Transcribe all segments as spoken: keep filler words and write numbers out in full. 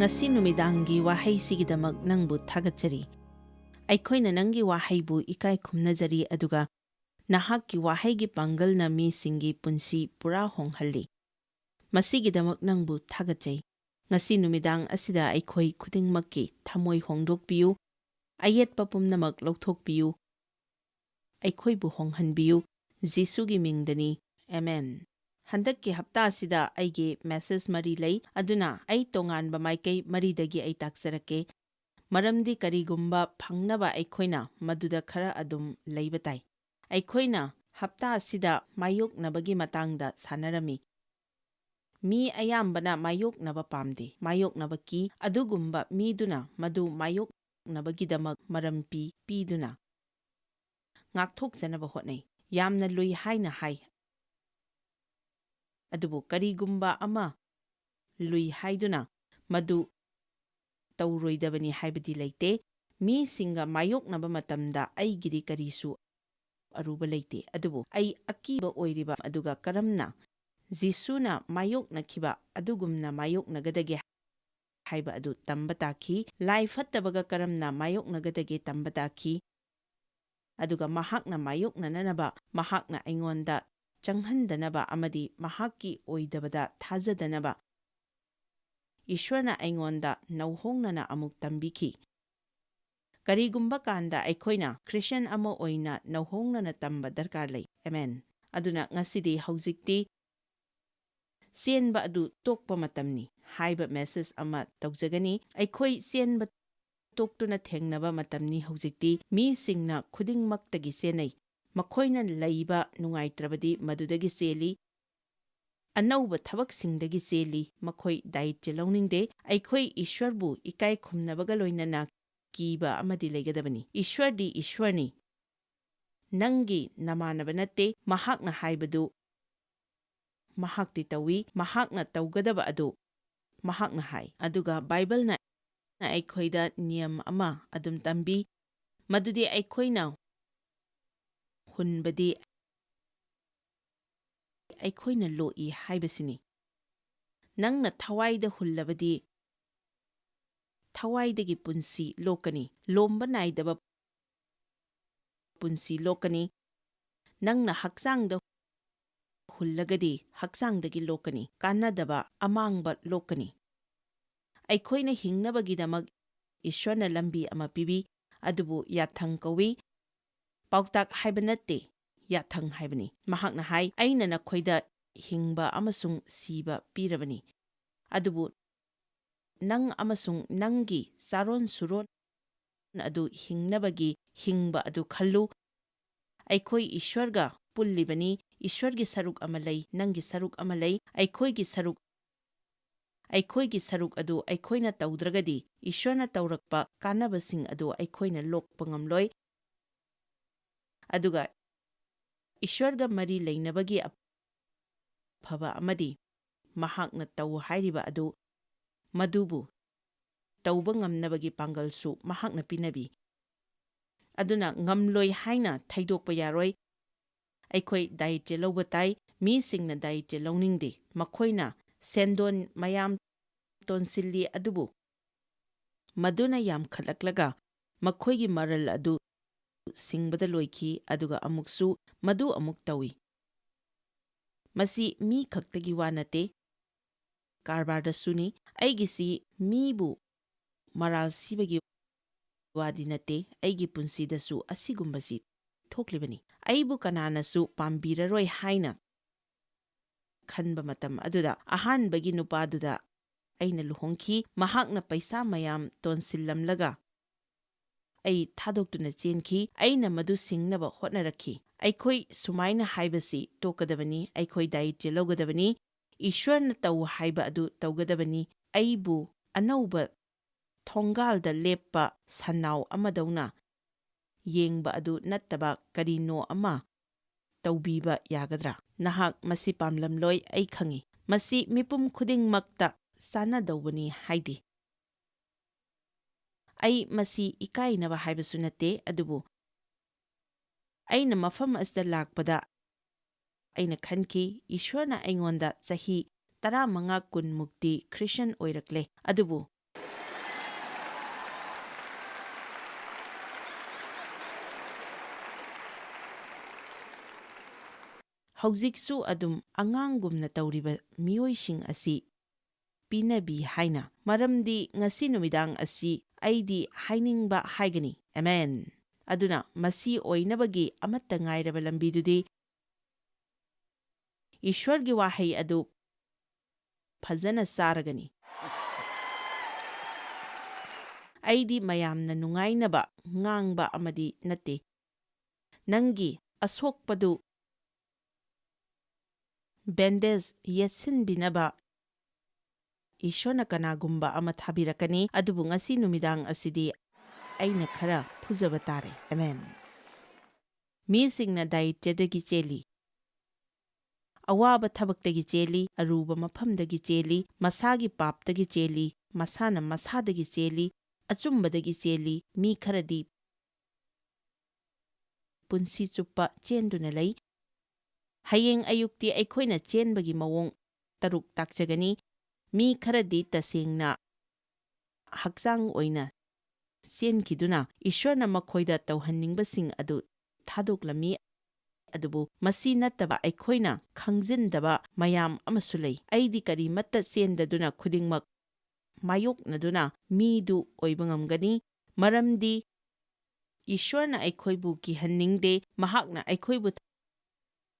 ꯉꯁꯤ ꯅꯨꯃꯤꯗꯥꯡꯒꯤ ꯋꯥꯍꯩꯁꯤꯒꯤꯗꯃꯛ ꯅꯪꯕꯨ ꯊꯥꯒꯠꯆꯔꯤ꯫ ꯑꯩꯈꯣꯏꯅ ꯅꯪꯒꯤ ꯋꯥꯍꯩꯕꯨ ꯏꯀꯥꯏ ꯈꯨꯝꯅꯖꯔꯤ, ꯑꯗꯨꯒ ꯅꯍꯥꯛꯀꯤ ꯋꯥꯍꯩꯒꯤ ꯄꯥꯡꯒꯜꯅ ꯃꯤꯁꯤꯡꯒꯤ ꯄꯨꯟꯁꯤ ꯄꯨꯔꯥ ꯍꯣꯡꯍꯜꯂꯤ꯫ ꯃꯁꯤꯒꯤꯗꯃꯛ ꯅꯪꯕꯨ ꯊꯥꯒꯠꯆꯩ꯫ ꯉꯁꯤ ꯅꯨꯃꯤꯗꯥꯡ ꯑꯁꯤꯗ ꯑꯩꯈꯣꯏ ꯈꯨꯗꯤꯡꯃꯛꯀꯤ ꯊꯃꯣꯏ ꯍꯣꯡꯗꯣꯛꯄꯤꯌꯨ, ꯑꯌꯦꯠꯄ ꯄꯨꯝꯅꯃꯛ ꯂꯧꯊꯣꯛꯄꯤꯌꯨ, ꯑꯩꯈꯣꯏꯕꯨ ꯍꯣꯡꯍꯟꯕꯤꯌꯨ, ꯖꯤꯁꯨꯒꯤ ꯃꯤꯡꯗꯅꯤ, ꯑꯦꯃꯦꯟ꯫ ꯍꯟꯗꯛꯀꯤ ꯍꯞꯇꯥ ꯑꯁꯤꯗ ꯑꯩꯒꯤ ꯃꯦꯁꯦꯖ ꯃꯔꯤ ꯂꯩ, ꯑꯗꯨꯅ ꯑꯩ ꯇꯣꯉꯥꯟꯕ ꯃꯥꯏꯀꯩ ꯃꯔꯤꯗꯒꯤ ꯑꯩ ꯇꯥꯛꯆꯔꯛꯀꯦ, ꯃꯔꯝꯗꯤ ꯀꯔꯤꯒꯨꯝꯕ ꯐꯪꯅꯕ ꯑꯩꯈꯣꯏꯅ ꯃꯗꯨꯗ ꯈꯔ ꯑꯗꯨꯝ ꯂꯩꯕ ꯇꯥꯏ꯫ ꯑꯩꯈꯣꯏꯅ ꯍꯞꯇꯥ ꯑꯁꯤꯗ ꯃꯥꯌꯣꯛꯅꯕꯒꯤ ꯃꯇꯥꯡꯗ ꯁꯥꯟꯅꯔꯝꯃꯤ꯫ ꯃꯤ ꯑꯌꯥꯝꯕꯅ ꯃꯥꯌꯣꯛꯅꯕ ꯄꯥꯝꯗꯦ꯫ ꯃꯥꯌꯣꯛꯅꯕ ꯀꯤ꯫ ꯑꯗꯨꯒꯨꯝꯕ ꯃꯤꯗꯨꯅ ꯃꯗꯨ ꯃꯥꯌꯣꯛꯅꯕꯒꯤꯗꯃꯛ ꯃꯔꯝ ꯄꯤ, ꯄꯤꯗꯨꯅ ꯉꯥꯛꯊꯣꯛꯆꯅꯕ ꯍꯣꯠꯅꯩ꯫ ꯌꯥꯝꯅ ꯂꯨꯏ ꯍꯥꯏꯅ ꯍꯥꯏ꯫ ꯑꯗꯨꯕꯨ ꯀꯔꯤꯒꯨꯝꯕ ꯑꯃ ꯂꯨꯏ ꯍꯥꯏꯗꯨꯅ ꯃꯗꯨ ꯇꯧꯔꯣꯏꯗꯕꯅꯤ ꯍꯥꯏꯕꯗꯤ ꯂꯩꯇꯦ꯫ ꯃꯤꯁꯤꯡꯒ ꯃꯥꯌꯣꯛꯅꯕ ꯃꯇꯝꯗ ꯑꯩꯒꯤꯗꯤ ꯀꯔꯤꯁꯨ ꯑꯔꯨꯕ ꯂꯩꯇꯦ꯫ ꯑꯗꯨꯕꯨ ꯑꯩ ꯑꯀꯤꯕ ꯑꯣꯏꯔꯤꯕ ꯑꯗꯨꯒ ꯀꯔꯝꯅ ꯖꯤꯁꯨꯅ ꯃꯥꯌꯣꯛꯅꯈꯤꯕ ꯑꯗꯨꯒꯨꯝꯅ ꯃꯥꯌꯣꯛꯅꯒꯗꯒꯦ ꯍꯥꯏꯕ ꯑꯗꯨ ꯇꯝꯕ ꯇꯥꯈꯤ꯫ ꯂꯥꯏ ꯐꯠꯇꯕꯒ ꯀꯔꯝꯅ ꯃꯥꯌꯣꯛꯅꯒꯗꯒꯦ ꯇꯝꯕ ꯇꯥꯈꯤ꯫ ꯑꯗꯨꯒ ꯃꯍꯥꯛꯅ ꯃꯥꯌꯣꯛꯅꯅꯅꯕ, ꯃꯍꯥꯛꯅ ꯑꯩꯉꯣꯟꯗ ꯆꯪꯍꯟꯗꯅꯕ ꯑꯃꯗꯤ ꯃꯍꯥꯛꯀꯤ ꯑꯣꯏꯗꯕꯗ ꯊꯥꯖꯗꯅꯕ ꯏꯁ꯭ꯋꯔꯅ ꯑꯩꯉꯣꯟꯗ ꯅꯧꯍꯣꯡꯅꯅ ꯑꯃꯨꯛ ꯇꯝꯕꯤꯈꯤ꯫ ꯀꯔꯤꯒꯨꯝꯕ ꯀꯥꯟꯗ ꯑꯩꯈꯣꯏꯅ ꯈ꯭ꯔꯤꯁꯇꯤꯌꯥꯟ ꯑꯃ ꯑꯣꯏꯅ ꯅꯧꯍꯣꯡꯅꯅ ꯇꯝꯕ ꯗꯔꯀꯥꯔ ꯂꯩ꯫ ꯑꯦꯃꯦꯟ꯫ ꯑꯗꯨꯅ ꯉꯁꯤꯗꯤ, ꯍꯧꯖꯤꯛꯇꯤ ꯆꯦꯟꯕ ꯑꯗꯨ ꯇꯣꯛꯄ ꯃꯇꯝꯅꯤ ꯍꯥꯏꯕ ꯃꯦꯁꯦꯖ ꯑꯃ ꯇꯧꯖꯒꯅꯤ꯫ ꯑꯩꯈꯣꯏ ꯆꯦꯟꯕ ꯇꯣꯛꯇꯨꯅ ꯊꯦꯡꯅꯕ ꯃꯇꯝꯅꯤ ꯍꯧꯖꯤꯛꯇꯤ꯫ ꯃꯤꯁꯤꯡꯅ ꯈꯨꯗꯤꯡꯃꯛꯇꯒꯤ ꯆꯦꯟꯅꯩ꯫ ꯃꯈꯣꯏꯅ ꯂꯩꯕ ꯅꯨꯡꯉꯥꯏꯇ꯭ꯔꯕꯗꯤ ꯃꯗꯨꯗꯒꯤ ꯆꯦꯜꯂꯤ꯫ ꯑꯅꯧꯕ ꯊꯕꯛꯁꯤꯡꯗꯒꯤ ꯆꯦꯜꯂꯤ꯫ ꯃꯈꯣꯏ ꯗꯥꯌꯤꯠꯁꯦ ꯂꯧꯅꯤꯡꯗꯦ꯫ ꯑꯩꯈꯣꯏ ꯏꯁ꯭ꯋꯔꯕꯨ ꯏꯀꯥꯏ ꯈꯨꯝꯅꯕꯒ ꯂꯣꯏꯅꯅ ꯀꯤꯕ ꯑꯃꯗꯤ ꯂꯩꯒꯗꯕꯅꯤ꯫ ꯏꯁ꯭ꯋꯔꯗꯤ ꯏꯁ꯭ꯋꯔꯅꯤ꯫ ꯅꯪꯒꯤ ꯅꯃꯥꯟꯅꯕ ꯅꯠꯇꯦ꯫ ꯃꯍꯥꯛꯅ ꯍꯥꯏꯕꯗꯨ ꯃꯍꯥꯛꯇꯤ ꯇꯧꯏ꯫ ꯃꯍꯥꯛꯅ ꯇꯧꯒꯗꯕ ꯑꯗꯨ ꯃꯍꯥꯛꯅ ꯍꯥꯏ꯫ ꯑꯗꯨꯒ ꯕꯥꯏꯕꯜꯅ ꯑꯩꯈꯣꯏꯗ ꯅꯤꯌꯝ ꯑꯃ ꯑꯗꯨꯝ ꯇꯝꯕꯤ, ꯃꯗꯨꯗꯤ ꯑꯩꯈꯣꯏꯅ ꯍꯨꯟꯕꯗꯤ ꯑꯩꯈꯣꯏꯅ ꯂꯣꯛꯏ ꯍꯥꯏꯕꯁꯤꯅꯤ꯫ ꯅꯪꯅ ꯊꯋꯥꯏꯗ ꯍꯨꯜꯂꯕꯗꯤ ꯊꯋꯥꯏꯗꯒꯤ ꯄꯨꯟꯁꯤ ꯂꯣꯛꯀꯅꯤ, ꯂꯣꯝꯕ ꯅꯥꯏꯗꯕ ꯄꯨꯟꯁꯤ ꯂꯣꯛꯀꯅꯤ꯫ ꯅꯪꯅ ꯍꯛꯆꯥꯡꯗ ꯍꯨꯜꯂꯒꯗꯤ ꯍꯛꯆꯥꯡꯗꯒꯤ ꯂꯣꯛꯀꯅꯤ, ꯀꯥꯟꯅꯗꯕ ꯑꯃꯥꯡꯕ ꯂꯣꯛꯀꯅꯤ꯫ ꯑꯩꯈꯣꯏꯅ ꯍꯤꯡꯅꯕꯒꯤꯗꯃꯛ ꯏꯁ꯭ꯋꯔꯅ ꯂꯝꯕꯤ ꯑꯃ ꯄꯤꯕꯤ, ꯑꯗꯨꯕꯨ ꯌꯥꯊꯪ ꯀꯧꯏ꯫ ꯄꯥꯎꯇꯥꯛ ꯍꯥꯏꯕ ꯅꯠꯇꯦ, ꯌꯥꯊꯪ ꯍꯥꯏꯕꯅꯤ꯫ ꯃꯍꯥꯛꯅ ꯍꯥꯏ, "ꯑꯩꯅ ꯅꯈꯣꯏꯗ ꯍꯤꯡꯕ ꯑꯃꯁꯨꯡ ꯁꯤꯕ ꯄꯤꯔꯕꯅꯤ, ꯑꯗꯨꯕꯨ ꯅꯪ ꯑꯃꯁꯨꯡ ꯅꯪꯒꯤ ꯆꯥꯔꯣꯟ ꯁꯨꯔꯣꯟ ꯑꯗꯨ ꯍꯤꯡꯅꯕꯒꯤ ꯍꯤꯡꯕ ꯑꯗꯨ ꯈꯜꯂꯨ꯫ ꯑꯩꯈꯣꯏ ꯏꯁ꯭ꯋꯔꯒ ꯄꯨꯜꯂꯤꯕꯅꯤ, ꯏꯁ꯭ꯋꯔꯒꯤ ꯁꯔꯨꯛ ꯑꯃ ꯂꯩ, ꯅꯪꯒꯤ ꯁꯔꯨꯛ ꯑꯃ ꯂꯩ, ꯑꯩꯈꯣꯏꯒꯤ ꯁꯔꯨꯛ, ꯑꯩꯈꯣꯏꯒꯤ ꯁꯔꯨꯛ ꯑꯗꯨ ꯑꯩꯈꯣꯏꯅ ꯇꯧꯗ꯭ꯔꯒꯗꯤ ꯏꯁ꯭ꯋꯔꯅ ꯇꯧꯔꯛꯄ ꯀꯥꯟꯅꯕꯁꯤꯡ ꯑꯗꯨ ꯑꯩꯈꯣꯏꯅ ꯂꯣꯛꯄ ꯉꯝꯂꯣꯏ꯫ ꯑꯗꯨꯒ ꯏꯁ꯭ꯋꯔꯒ ꯃꯔꯤ ꯂꯩꯅꯕꯒꯤ ꯑꯐꯕ ꯑꯃꯗꯤ ꯃꯍꯥꯛꯅ ꯇꯧ ꯍꯥꯏꯔꯤꯕ ꯑꯗꯨ, ꯃꯗꯨꯕꯨ ꯇꯧꯕ ꯉꯝꯅꯕꯒꯤ ꯄꯥꯡꯒꯜꯁꯨ ꯃꯍꯥꯛꯅ ꯄꯤꯅꯕꯤ꯫ ꯑꯗꯨꯅ ꯉꯝꯂꯣꯏ ꯍꯥꯏꯅ ꯊꯩꯗꯣꯛꯄ ꯌꯥꯔꯣꯏ꯫ ꯑꯩꯈꯣꯏ ꯗꯥꯏꯇ꯭ꯌ ꯂꯧꯕ ꯇꯥꯏ꯫ ꯃꯤꯁꯤꯡꯅ ꯗꯥꯏꯇ꯭ꯌ ꯂꯧꯅꯤꯡꯗꯦ꯫ ꯃꯈꯣꯏꯅ ꯁꯦꯟꯗꯣꯟ ꯃꯌꯥꯝ ꯇꯣꯟꯁꯤꯜꯂꯤ, ꯑꯗꯨꯕꯨ ꯃꯗꯨꯅ ꯌꯥꯝꯈꯠꯂꯛꯂꯒ ꯃꯈꯣꯏꯒꯤ ꯃꯔꯜ ꯑꯗꯨ ꯁꯤꯡꯕꯗ ꯂꯣꯏꯈꯤ, ꯑꯗꯨꯒ ꯑꯃꯨꯛꯁꯨ ꯃꯗꯨ ꯑꯃꯨꯛ ꯇꯧꯏ꯫ ꯃꯁꯤ ꯃꯤ ꯈꯛꯇꯒꯤ ꯋꯥ ꯅꯠꯇꯦ, ꯀꯔꯕꯥꯔꯗꯁꯨꯅꯤ꯫ ꯑꯩꯒꯤꯁꯤ ꯃꯤꯕꯨ ꯃꯔꯥꯜ ꯁꯤꯕꯒꯤ ꯋꯥꯗꯤ ꯅꯠꯇꯦ, ꯑꯩꯒꯤ ꯄꯨꯟꯁꯤꯗꯁꯨ ꯑꯁꯤꯒꯨꯝꯕꯁꯤ ꯊꯣꯛꯂꯤꯕꯅꯤ꯫ ꯑꯩꯕꯨ ꯀꯅꯥꯅꯁꯨ ꯄꯥꯝꯕꯤꯔꯔꯣꯏ ꯍꯥꯏꯅ ꯈꯟꯕ ꯃꯇꯝ ꯑꯗꯨꯗ ꯑꯍꯥꯟꯕꯒꯤ ꯅꯨꯄꯥꯗꯨꯗ ꯑꯩꯅ ꯂꯨꯍꯣꯡꯈꯤ꯫ ꯃꯍꯥꯛꯅ ꯄꯩꯁꯥ ꯃꯌꯥꯝ ꯇꯣꯟꯁꯤꯜꯂꯝꯂꯒ ꯑꯩ ꯊꯥꯗꯣꯛꯇꯨꯅ ꯆꯦꯟꯈꯤ꯫ ꯑꯩꯅ ꯃꯗꯨ ꯁꯤꯡꯅꯕ ꯍꯣꯠꯅꯔꯛꯈꯤ꯫ ꯑꯩꯈꯣꯏ ꯁꯨꯃꯥꯏꯅ ꯍꯥꯏꯕꯁꯤ ꯇꯣꯛꯀꯗꯕꯅꯤ, ꯑꯩꯈꯣꯏ ꯗꯥꯏꯇ꯭ꯌ ꯂꯧꯒꯗꯕꯅꯤ, ꯏꯁ꯭ꯋꯔꯅ ꯇꯧ ꯍꯥꯏꯕ ꯑꯗꯨ ꯇꯧꯒꯗꯕꯅꯤ꯫ ꯑꯩꯕꯨ ꯑꯅꯧꯕ ꯊꯣꯡꯒꯥꯜꯗ ꯂꯦꯞꯄ ꯁꯟꯅꯥꯎ ꯑꯃꯗꯧꯅ ꯌꯦꯡꯕ ꯑꯗꯨ ꯅꯠꯇꯕ ꯀꯔꯤꯅꯣ ꯑꯃ ꯇꯧꯕꯤꯕ ꯌꯥꯒꯗ꯭ꯔꯥ? ꯅꯍꯥꯛ ꯃꯁꯤ ꯄꯥꯝꯂꯝꯂꯣꯏ, ꯑꯩ ꯈꯪꯏ꯫ ꯃꯁꯤ ꯃꯤꯄꯨꯝ ꯈꯨꯗꯤꯡꯃꯛꯇ ꯆꯥꯟꯅꯗꯧꯕꯅꯤ ꯍꯥꯏꯗꯦ꯫ ꯑꯩ ꯃꯁꯤ ꯏꯀꯥꯏꯅꯕ ꯍꯥꯏꯕꯁꯨ ꯅꯠꯇꯦ, ꯑꯗꯨꯕꯨ ꯑꯩꯅ ꯃꯐꯝ ꯑꯁꯤꯗ ꯂꯥꯛꯄꯗ ꯑꯩꯅ ꯈꯟꯈꯤ, ꯏꯁ꯭ꯋꯔꯅ ꯑꯩꯉꯣꯟꯗ ꯆꯍꯤ ꯇꯔꯥꯃꯉꯥ ꯀꯨꯟ ꯃꯨꯛꯇꯤ ꯈ꯭ꯔꯤꯁꯇ꯭ꯌꯥꯟ ꯑꯣꯏꯔꯛꯂꯦ, ꯑꯗꯨꯕꯨ ꯍꯧꯖꯤꯛꯁꯨ ꯑꯗꯨꯝ ꯑꯉꯥꯡꯒꯨꯝꯅ ꯇꯧꯔꯤꯕ ꯃꯤꯑꯣꯏꯁꯤꯡ ꯑꯁꯤ ꯄꯤꯅꯕꯤ ꯍꯥꯏꯅ, ꯃꯔꯝꯗꯤ ꯉꯁꯤ ꯅꯨꯃꯤꯗꯥꯡ ꯑꯁꯤ ꯑꯩꯗꯤ ꯍꯥꯏꯅꯤꯡꯕ ꯍꯥꯏꯒꯅꯤ꯫ ꯑꯃꯦꯟ꯫ ꯑꯗꯨꯅ ꯃꯁꯤ ꯑꯣꯏꯅꯕꯒꯤ ꯑꯃꯠꯇ ꯉꯥꯏꯔꯕ ꯂꯝꯕꯤꯗꯨꯗꯤ ꯏꯁ꯭ꯋꯔꯒꯤ ꯋꯥꯍꯩ ꯑꯗꯨ ꯐꯖꯅ ꯆꯥꯔꯒꯅꯤ꯫ ꯑꯩꯗꯤ ꯃꯌꯥꯝꯅ ꯅꯨꯡꯉꯥꯏꯅꯕ ꯉꯥꯡꯕ ꯑꯃꯗꯤ ꯅꯠꯇꯦ꯫ ꯅꯪꯒꯤ ꯑꯁꯣꯛꯄꯗꯨ ꯕꯦꯟꯗꯦꯖ ꯌꯦꯠꯁꯤꯟꯕꯤꯅꯕ ꯏꯁ꯭ꯋꯔꯅ ꯀꯅꯥꯒꯨꯝꯕ ꯑꯃ ꯊꯥꯕꯤꯔꯛꯀꯅꯤ, ꯑꯗꯨꯕꯨ ꯉꯁꯤ ꯅꯨꯃꯤꯗꯥꯡ ꯑꯁꯤꯗꯤ ꯑꯩꯅ ꯈꯔ ꯐꯨꯖꯕ ꯇꯥꯔꯦ꯫ ꯑꯃꯦꯟ꯫ ꯃꯤꯁꯤꯡꯅ ꯗꯥꯏꯇ꯭ꯌꯗꯒꯤ ꯆꯦꯜꯂꯤ, ꯑꯋꯥꯕ ꯊꯕꯛꯇꯒꯤ ꯆꯦꯜꯂꯤ, ꯑꯔꯨꯕ ꯃꯐꯝꯗꯒꯤ ꯆꯦꯜꯂꯤ, ꯃꯁꯥꯒꯤ ꯄꯥꯞꯇꯒꯤ ꯆꯦꯜꯂꯤ, ꯃꯁꯥꯅ ꯃꯁꯥꯗꯒꯤ ꯆꯦꯜꯂꯤ, ꯑꯆꯨꯝꯕꯗꯒꯤ ꯆꯦꯜꯂꯤ, ꯃꯤ ꯈꯔꯗꯤ ꯄꯨꯟꯁꯤ ꯆꯨꯞꯄ ꯆꯦꯟꯗꯨꯅ ꯂꯩ꯫ ꯍꯌꯦꯡ ꯑꯌꯨꯛꯇꯤ ꯑꯩꯈꯣꯏꯅ ꯆꯦꯟꯕꯒꯤ ꯃꯑꯣꯡ ꯇꯔꯨꯛ ꯇꯥꯛꯆꯒꯅꯤ꯫ ꯃꯤ ꯈꯔꯗꯤ ꯇꯁꯦꯡꯅ ꯍꯛꯆꯥꯡ ꯑꯣꯏꯅ ꯆꯦꯟꯈꯤꯗꯨꯅ ꯏꯁ꯭ꯋꯔꯅ ꯃꯈꯣꯏꯗ ꯇꯧꯍꯟꯅꯤꯡꯕꯁꯤꯡ ꯑꯗꯨ ꯊꯥꯗꯣꯛꯂꯝꯃꯤ꯫ ꯑꯗꯨꯕꯨ ꯃꯁꯤ ꯅꯠꯇꯕ ꯑꯩꯈꯣꯏꯅ ꯈꯪꯖꯤꯟꯗꯕ ꯃꯌꯥꯝ ꯑꯃꯁꯨ ꯂꯩ꯫ ꯑꯩꯗꯤ ꯀꯔꯤꯃꯠꯇ ꯆꯦꯟꯗꯗꯨꯅ ꯈꯨꯗꯤꯡꯃꯛ ꯃꯥꯌꯣꯛꯅꯗꯨꯅ ꯃꯤꯗꯨ ꯑꯣꯏꯕ ꯉꯝꯒꯅꯤ, ꯃꯔꯝꯗꯤ ꯏꯁ꯭ꯋꯔꯅ ꯑꯩꯈꯣꯏꯕꯨ ꯀꯤꯍꯟꯅꯤꯡꯗꯦ, ꯃꯍꯥꯛꯅ ꯑꯩꯈꯣꯏꯕꯨ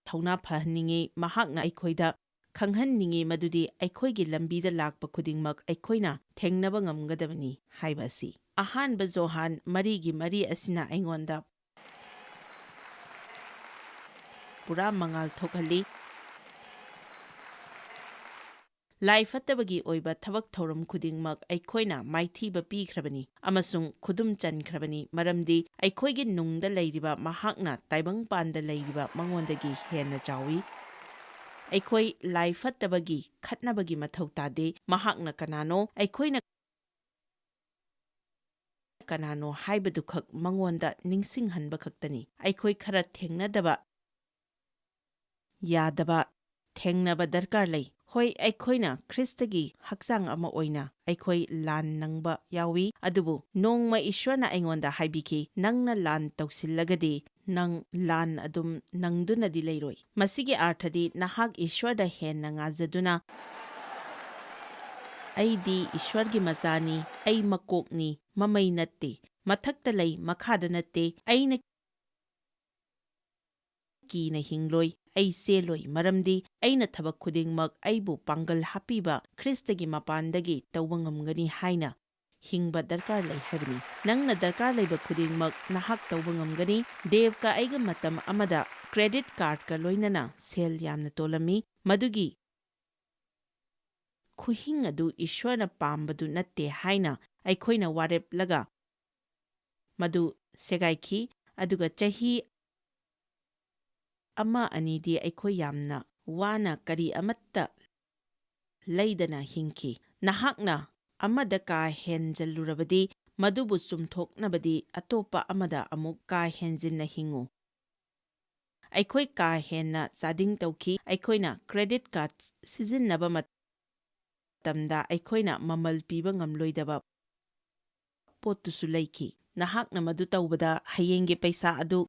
ꯊꯧꯅꯥ ꯐꯍꯟꯅꯤꯡꯏ, ꯃꯍꯥꯛꯅ ꯑꯩꯈꯣꯏꯗ ꯈꯪꯍꯟꯅꯤꯡꯏ ꯃꯗꯨꯗꯤ ꯑꯩꯈꯣꯏꯒꯤ ꯂꯝꯕꯤꯗ ꯂꯥꯛꯄ ꯈꯨꯗꯤꯡꯃꯛ ꯑꯩꯈꯣꯏꯅ ꯊꯦꯡꯅꯕ ꯉꯝꯒꯗꯕꯅꯤ ꯍꯥꯏꯕ ꯑꯁꯤ꯫ ꯑꯍꯥꯟꯕ ꯖꯣꯍꯥꯟ ꯃꯔꯤꯒꯤ ꯃꯔꯤ ꯑꯁꯤꯅ ꯑꯩꯉꯣꯟꯗ ꯄꯨꯔꯥ ꯃꯉꯥꯜ ꯊꯣꯛꯍꯜꯂꯤ꯫ ꯂꯥꯏ ꯐꯠꯇꯕꯒꯤ ꯑꯣꯏꯕ ꯊꯕꯛ ꯊꯧꯔꯝ ꯈꯨꯗꯤꯡꯃꯛ ꯑꯩꯈꯣꯏꯅ ꯃꯥꯏꯊꯤꯕ ꯄꯤꯈ꯭ꯔꯕꯅꯤ ꯑꯃꯁꯨꯡ ꯈꯨꯗꯨꯝ ꯆꯟꯈ꯭ꯔꯕꯅꯤ, ꯃꯔꯝꯗꯤ ꯑꯩꯈꯣꯏꯒꯤ ꯅꯨꯡꯗ ꯂꯩꯔꯤꯕ ꯃꯍꯥꯛꯅ ꯇꯥꯏꯕꯪꯄꯥꯟꯗ ꯂꯩꯔꯤꯕ ꯃꯉꯣꯟꯗꯒꯤ ꯍꯦꯟꯅ ꯆꯥꯎꯏ꯫ ꯑꯩꯈꯣꯏ ꯂꯥꯏ ꯐꯠꯇꯕꯒꯤ ꯈꯠꯅꯕꯒꯤ ꯃꯊꯧ ꯇꯥꯗꯦ꯫ ꯃꯍꯥꯛꯅ ꯀꯅꯥꯅꯣ, ꯑꯩꯈꯣꯏꯅ ꯀꯅꯥꯅꯣ ꯍꯥꯏꯕꯗꯨꯈꯛ ꯃꯉꯣꯟꯗ ꯅꯤꯡꯁꯤꯡꯍꯟꯕ ꯈꯛꯇꯅꯤ꯫ ꯑꯩꯈꯣꯏ ꯈꯔ ꯊꯦꯡꯅꯗꯕ ꯌꯥꯗꯕ ꯊꯦꯡꯅꯕ ꯗꯔꯀꯥꯔ ꯂꯩ꯫ ꯍꯣꯏ, ꯑꯩꯈꯣꯏꯅ ꯈ꯭ꯔꯤꯁꯇꯒꯤ ꯍꯛꯆꯥꯡ ꯑꯃ ꯑꯣꯏꯅ ꯑꯩꯈꯣꯏ ꯂꯥꯟ ꯅꯪꯕ ꯌꯥꯎꯏ, ꯑꯗꯨꯕꯨ ꯅꯣꯡꯃ ꯏꯁ꯭ꯋꯔꯅ ꯑꯩꯉꯣꯟꯗ ꯍꯥꯏꯕꯤꯈꯤ, "ꯅꯪꯅ ꯂꯥꯟ ꯇꯧꯁꯤꯜꯂꯒꯗꯤ ꯅꯪ ꯂꯥꯟ ꯑꯗꯨꯝ ꯅꯪꯗꯨꯅꯗꯤ ꯂꯩꯔꯣꯏ꯫" ꯃꯁꯤꯒꯤ ꯑꯥꯔꯊꯗꯤ ꯅꯍꯥꯛ ꯏꯁ꯭ꯋꯔꯗ ꯍꯦꯟꯅ ꯉꯥꯖꯗꯨꯅ, "ꯑꯩꯗꯤ ꯏꯁ꯭ꯋꯔꯒꯤ ꯃꯆꯥꯅꯤ, ꯑꯩ ꯃꯀꯣꯛꯅꯤ, ꯃꯃꯩ ꯅꯠꯇꯦ, ꯃꯊꯛꯇ ꯂꯩ, ꯃꯈꯥꯗ ꯅꯠꯇꯦ, ꯑꯩꯅ ꯀꯤꯅ ꯍꯤꯡꯂꯣꯏ, ꯑꯩ ꯆꯦꯜꯂꯣꯏ, ꯃꯔꯝꯗꯤ ꯑꯩꯅ ꯊꯕꯛ ꯈꯨꯗꯤꯡꯃꯛ ꯑꯩꯕꯨ ꯄꯥꯡꯒꯜ ꯍꯥꯞꯄꯤꯕ ꯈ꯭ꯔꯤꯁꯇꯒꯤ ꯃꯄꯥꯟꯗꯒꯤ ꯇꯧꯕ ꯉꯝꯒꯅꯤ ꯍꯥꯏꯅ ꯍꯤꯡꯕ ꯗꯔꯀꯥꯔ ꯂꯩ ꯍꯥꯏꯕꯅꯤ꯫ ꯅꯪꯅ ꯗꯔꯀꯥꯔ ꯂꯩꯕ ꯈꯨꯗꯤꯡꯃꯛ ꯅꯍꯥꯛ ꯇꯧꯕ ꯉꯝꯒꯅꯤ꯫" ꯗꯦꯕꯀ ꯑꯩꯒ ꯃꯇꯝ ꯑꯃꯗ ꯀ꯭ꯔꯦꯗꯤꯠ ꯀꯥꯔꯗꯀ ꯂꯣꯏꯅꯅ ꯁꯦꯜ ꯌꯥꯝꯅ ꯇꯣꯜꯂꯝꯃꯤ꯫ ꯃꯗꯨꯒꯤ ꯈꯨꯍꯤꯡ ꯑꯗꯨ ꯏꯁ꯭ꯋꯔꯅ ꯄꯥꯝꯕꯗꯨ ꯅꯠꯇꯦ ꯍꯥꯏꯅ ꯑꯩꯈꯣꯏꯅ ꯋꯥꯔꯦꯞꯂꯒ ꯃꯗꯨ ꯁꯦꯒꯥꯏꯈꯤ, ꯑꯗꯨꯒ ꯆꯍꯤ ꯑꯃ ꯑꯅꯤꯗꯤ ꯑꯩꯈꯣꯏ ꯌꯥꯝꯅ ꯋꯥꯅ ꯀꯔꯤ ꯑꯃꯠꯇ ꯂꯩꯗꯅ ꯍꯤꯡꯈꯤ꯫ ꯅꯍꯥꯛꯅ ꯑꯃꯗ ꯀꯥ ꯍꯦꯟꯖꯜꯂꯨꯔꯕꯗꯤ, ꯃꯗꯨꯕꯨ ꯆꯨꯝꯊꯣꯛꯅꯕꯗꯤ ꯑꯇꯣꯞꯄ ꯑꯃꯗ ꯑꯃꯨꯛ ꯀꯥ ꯍꯦꯟꯖꯤꯟꯅ ꯍꯤꯡꯉꯨ꯫ ꯑꯩꯈꯣꯏ ꯀꯥ ꯍꯦꯟꯅ ꯆꯥꯗꯤꯡ ꯇꯧꯈꯤ꯫ ꯑꯩꯈꯣꯏꯅ ꯀ꯭ꯔꯦꯗꯤꯠ ꯀꯥꯔꯗ ꯁꯤꯖꯤꯟꯅꯕ ꯃꯇꯝꯗ ꯑꯩꯈꯣꯏꯅ ꯃꯃꯜ ꯄꯤꯕ ꯉꯝꯂꯣꯏꯗꯕ ꯄꯣꯠꯇꯨꯁꯨ ꯂꯩꯈꯤ꯫ ꯅꯍꯥꯛꯅ ꯃꯗꯨ ꯇꯧꯕꯗ ꯍꯌꯦꯡꯒꯤ ꯄꯩꯁꯥ ꯑꯗꯨ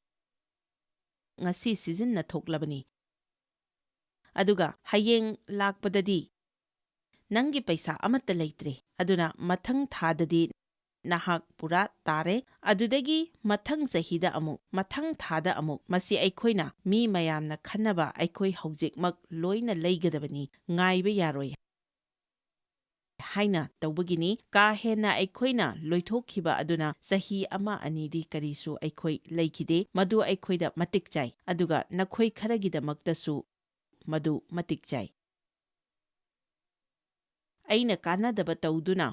ꯉꯁꯤ ꯁꯤꯖꯤꯟꯅꯊꯣꯛꯂꯕꯅꯤ, ꯑꯗꯨꯒ ꯍꯌꯦꯡ ꯂꯥꯛꯄꯗꯗꯤ ꯅꯪꯒꯤ ꯄꯩꯁꯥ ꯑꯃꯠꯇ ꯂꯩꯇ꯭ꯔꯦ꯫ ꯑꯗꯨꯅ ꯃꯊꯪ ꯊꯥꯗꯗꯤ ꯅꯍꯥꯛ ꯄꯨꯔꯥ ꯇꯥꯔꯦ꯫ ꯑꯗꯨꯗꯒꯤ ꯃꯊꯪ ꯆꯍꯤꯗ ꯑꯃꯨꯛ, ꯃꯊꯪ ꯊꯥꯗ ꯑꯃꯨꯛ꯫ ꯃꯁꯤ ꯑꯩꯈꯣꯏꯅ ꯃꯤ ꯃꯌꯥꯝꯅ ꯈꯟꯅꯕ ꯑꯩꯈꯣꯏ ꯍꯧꯖꯤꯛꯃꯛ ꯂꯣꯏꯅ ꯂꯩꯒꯗꯕꯅꯤ, ꯉꯥꯏꯕ ꯌꯥꯔꯣꯏ ꯍꯥꯏꯅ ꯇꯧꯕꯒꯤꯅꯤ꯫ ꯀꯥ ꯍꯦꯟꯅ ꯑꯩꯈꯣꯏꯅ ꯂꯣꯏꯊꯣꯛꯈꯤꯕ ꯑꯗꯨꯅ ꯆꯍꯤ ꯑꯃ ꯑꯅꯤꯗꯤ ꯀꯔꯤꯁꯨ ꯑꯩꯈꯣꯏ ꯂꯩꯈꯤꯗꯦ꯫ ꯃꯗꯨ ꯑꯩꯈꯣꯏꯗ ꯃꯇꯤꯛ ꯆꯥꯏ, ꯑꯗꯨꯒ ꯅꯈꯣꯏ ꯈꯔꯒꯤꯗꯃꯛꯇꯁꯨ ꯃꯗꯨ ꯃꯇꯤꯛ ꯆꯥꯏ꯫ ꯑꯩꯅ ꯀꯥꯟꯅꯗꯕ ꯇꯧꯗꯨꯅ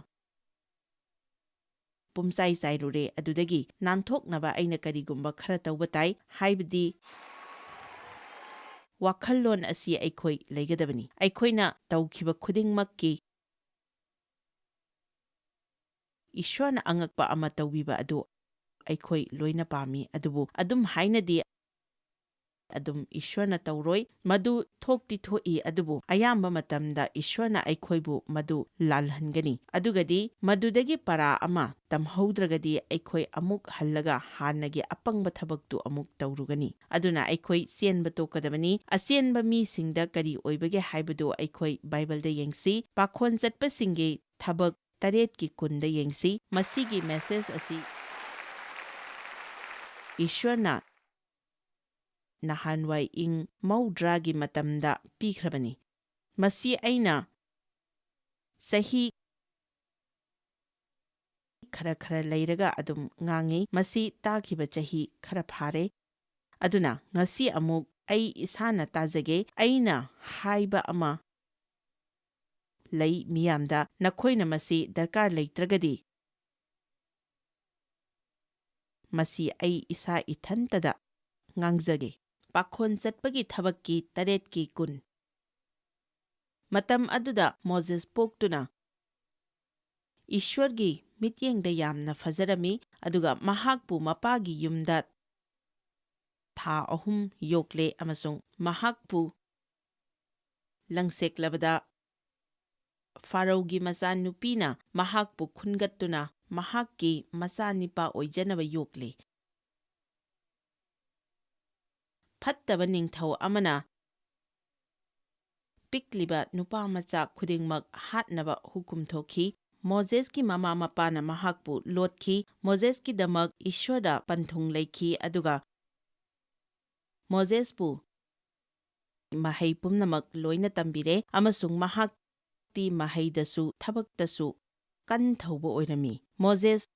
ꯄꯨꯝꯆꯥꯏ ꯆꯥꯏꯔꯨꯔꯦ꯫ ꯑꯗꯨꯗꯒꯤ ꯅꯥꯟꯊꯣꯛꯅꯕ ꯑꯩꯅ ꯀꯔꯤꯒꯨꯝꯕ ꯈꯔ ꯇꯧꯕ ꯇꯥꯏ, ꯍꯥꯏꯕꯗꯤ ꯋꯥꯈꯜꯂꯣꯟ ꯑꯁꯤ ꯑꯩꯈꯣꯏ ꯂꯩꯒꯗꯕꯅꯤ꯫ ꯑꯩꯈꯣꯏꯅ ꯇꯧꯈꯤꯕ ꯈꯨꯗꯤꯡꯃꯛꯀꯤ ꯏꯁ꯭ꯋꯔꯅ ꯑꯉꯛꯄ ꯑꯃ ꯇꯧꯕꯤꯕ ꯑꯗꯨ ꯑꯩꯈꯣꯏ ꯂꯣꯏꯅ ꯄꯥꯝꯃꯤ꯫ ꯑꯗꯨꯕꯨ ꯑꯗꯨꯝ ꯍꯥꯏꯅꯗꯤ ꯑꯗꯨꯝ ꯏꯁ꯭ꯋꯔꯅ ꯇꯧꯔꯣꯏ꯫ ꯃꯗꯨ ꯊꯣꯛꯇꯤ ꯊꯣꯛꯏ, ꯑꯗꯨꯕꯨ ꯑꯌꯥꯝꯕ ꯃꯇꯝꯗ ꯏꯁ꯭ꯋꯔꯅ ꯑꯩꯈꯣꯏꯕꯨ ꯃꯗꯨ ꯂꯥꯜꯍꯟꯒꯅꯤ꯫ ꯑꯗꯨꯒꯗꯤ ꯃꯗꯨꯗꯒꯤ ꯄꯔꯥ ꯑꯃ ꯇꯝꯍꯧꯗ꯭ꯔꯒꯗꯤ ꯑꯩꯈꯣꯏ ꯑꯃꯨꯛ ꯍꯜꯂꯒ ꯍꯥꯟꯅꯒꯤ ꯑꯄꯪꯕ ꯊꯕꯛꯇꯨ ꯑꯃꯨꯛ ꯇꯧꯔꯨꯒꯅꯤ꯫ ꯑꯗꯨꯅ ꯑꯩꯈꯣꯏ ꯆꯦꯟꯕ ꯇꯣꯛꯀꯗꯕꯅꯤ꯫ ꯑꯆꯦꯟꯕ ꯃꯤꯁꯤꯡꯗ ꯀꯔꯤ ꯑꯣꯏꯕꯒꯦ ꯍꯥꯏꯕꯗꯨ ꯑꯩꯈꯣꯏ ꯕꯥꯏꯕꯜꯗ ꯌꯦꯡꯁꯤ꯫ ꯄꯥꯈꯣꯟ ꯆꯠꯄꯁꯤꯡꯒꯤ ꯊꯕꯛ ꯇꯔꯦꯠꯀꯤ ꯀꯨꯟꯗ ꯌꯦꯡꯁꯤ꯫ ꯃꯁꯤꯒꯤ ꯃꯦꯁꯦꯖ ꯑꯁꯤ ꯏꯁ꯭ꯋꯔꯅ ꯅꯍꯥꯟꯋꯥꯏ ꯏꯪ ꯃꯧꯗ꯭ꯔꯥꯒꯤ ꯃꯇꯝꯗ ꯄꯤꯈ꯭ꯔꯕꯅꯤ꯫ ꯃꯁꯤ ꯑꯩꯅ ꯆꯍꯤ ꯈꯔ ꯈꯔ ꯂꯩꯔꯒ ꯑꯗꯨꯝ ꯉꯥꯡꯉꯤ꯫ ꯃꯁꯤ ꯇꯥꯈꯤꯕ ꯆꯍꯤ ꯈꯔ ꯐꯥꯔꯦ꯫ ꯑꯗꯨꯅ ꯉꯁꯤ ꯑꯃꯨꯛ ꯑꯩ ꯏꯁꯥꯅ ꯇꯥꯖꯒꯦ꯫ ꯑꯩꯅ ꯍꯥꯏꯕ ꯑꯃ ꯂꯩ ꯃꯤꯌꯥꯝꯗ, ꯅꯈꯣꯏꯅ ꯃꯁꯤ ꯗꯔꯀꯥꯔ ꯂꯩꯇ꯭ꯔꯒꯗꯤ, ꯃꯁꯤ ꯑꯩ ꯏꯁꯥ ꯏꯊꯟꯇꯗ ꯉꯥꯡꯖꯒꯦ꯫ ꯄꯥꯈꯣꯟ ꯆꯠꯄꯒꯤ ꯊꯕꯛꯀꯤ ꯇꯔꯦꯠꯀꯤ ꯀꯨꯟ꯫ ꯃꯇꯝ ꯑꯗꯨꯗ ꯃꯣꯖꯦꯁ ꯄꯣꯛꯇꯨꯅ ꯏꯁ꯭ꯋꯔꯒꯤ ꯃꯤꯠꯌꯦꯡꯗ ꯌꯥꯝꯅ ꯐꯖꯔꯝꯃꯤ, ꯑꯗꯨꯒ ꯃꯍꯥꯛꯄꯨ ꯃꯄꯥꯒꯤ ꯌꯨꯝꯗ ꯊꯥ ꯑꯍꯨꯝ ꯌꯣꯛꯂꯦ, ꯑꯃꯁꯨꯡ ꯃꯍꯥꯛꯄꯨ ꯂꯪꯁꯦꯛꯂꯕꯗ ꯐꯥꯔꯧꯒꯤ ꯃꯆꯥꯅꯨꯄꯤꯅ ꯃꯍꯥꯛꯄꯨ ꯈꯨꯟꯒꯠꯇꯨꯅ ꯃꯍꯥꯛꯀꯤ ꯃꯆꯥꯅꯤꯄꯥ ꯑꯣꯏꯖꯅꯕ ꯌꯣꯛꯂꯦ꯫ ꯐꯠꯇꯕ ꯅꯤꯡꯊꯧ ꯑꯃꯅ ꯄꯤꯛꯂꯤꯕ ꯅꯨꯄꯥ ꯃꯆꯥ ꯈꯨꯗꯤꯡꯃꯛ ꯍꯥꯠꯅꯕ ꯍꯨꯀꯨꯝ ꯊꯣꯛꯈꯤ꯫ ꯃꯣꯖꯦꯁꯀꯤ ꯃꯃꯥ ꯃꯄꯥꯅ ꯃꯍꯥꯛꯄꯨ ꯂꯣꯠꯈꯤ꯫ ꯃꯣꯖꯦꯁꯀꯤꯗꯃꯛ ꯏꯁ꯭ꯋꯔꯗ ꯄꯟꯊꯨꯡ ꯂꯩꯈꯤ, ꯑꯗꯨꯒ ꯃꯣꯖꯦꯁꯄꯨ ꯃꯍꯩ ꯄꯨꯝꯅꯃꯛ ꯂꯣꯏꯅ ꯇꯝꯕꯤꯔꯦ, ꯑꯃꯁꯨꯡ ꯃꯍꯥꯛꯇꯤ ꯃꯍꯩꯗꯁꯨ ꯊꯕꯛꯇꯁꯨ ꯀꯟ ꯊꯧꯕ ꯑꯣꯏꯔꯝꯃꯤ꯫ ꯃꯣꯖꯦꯁ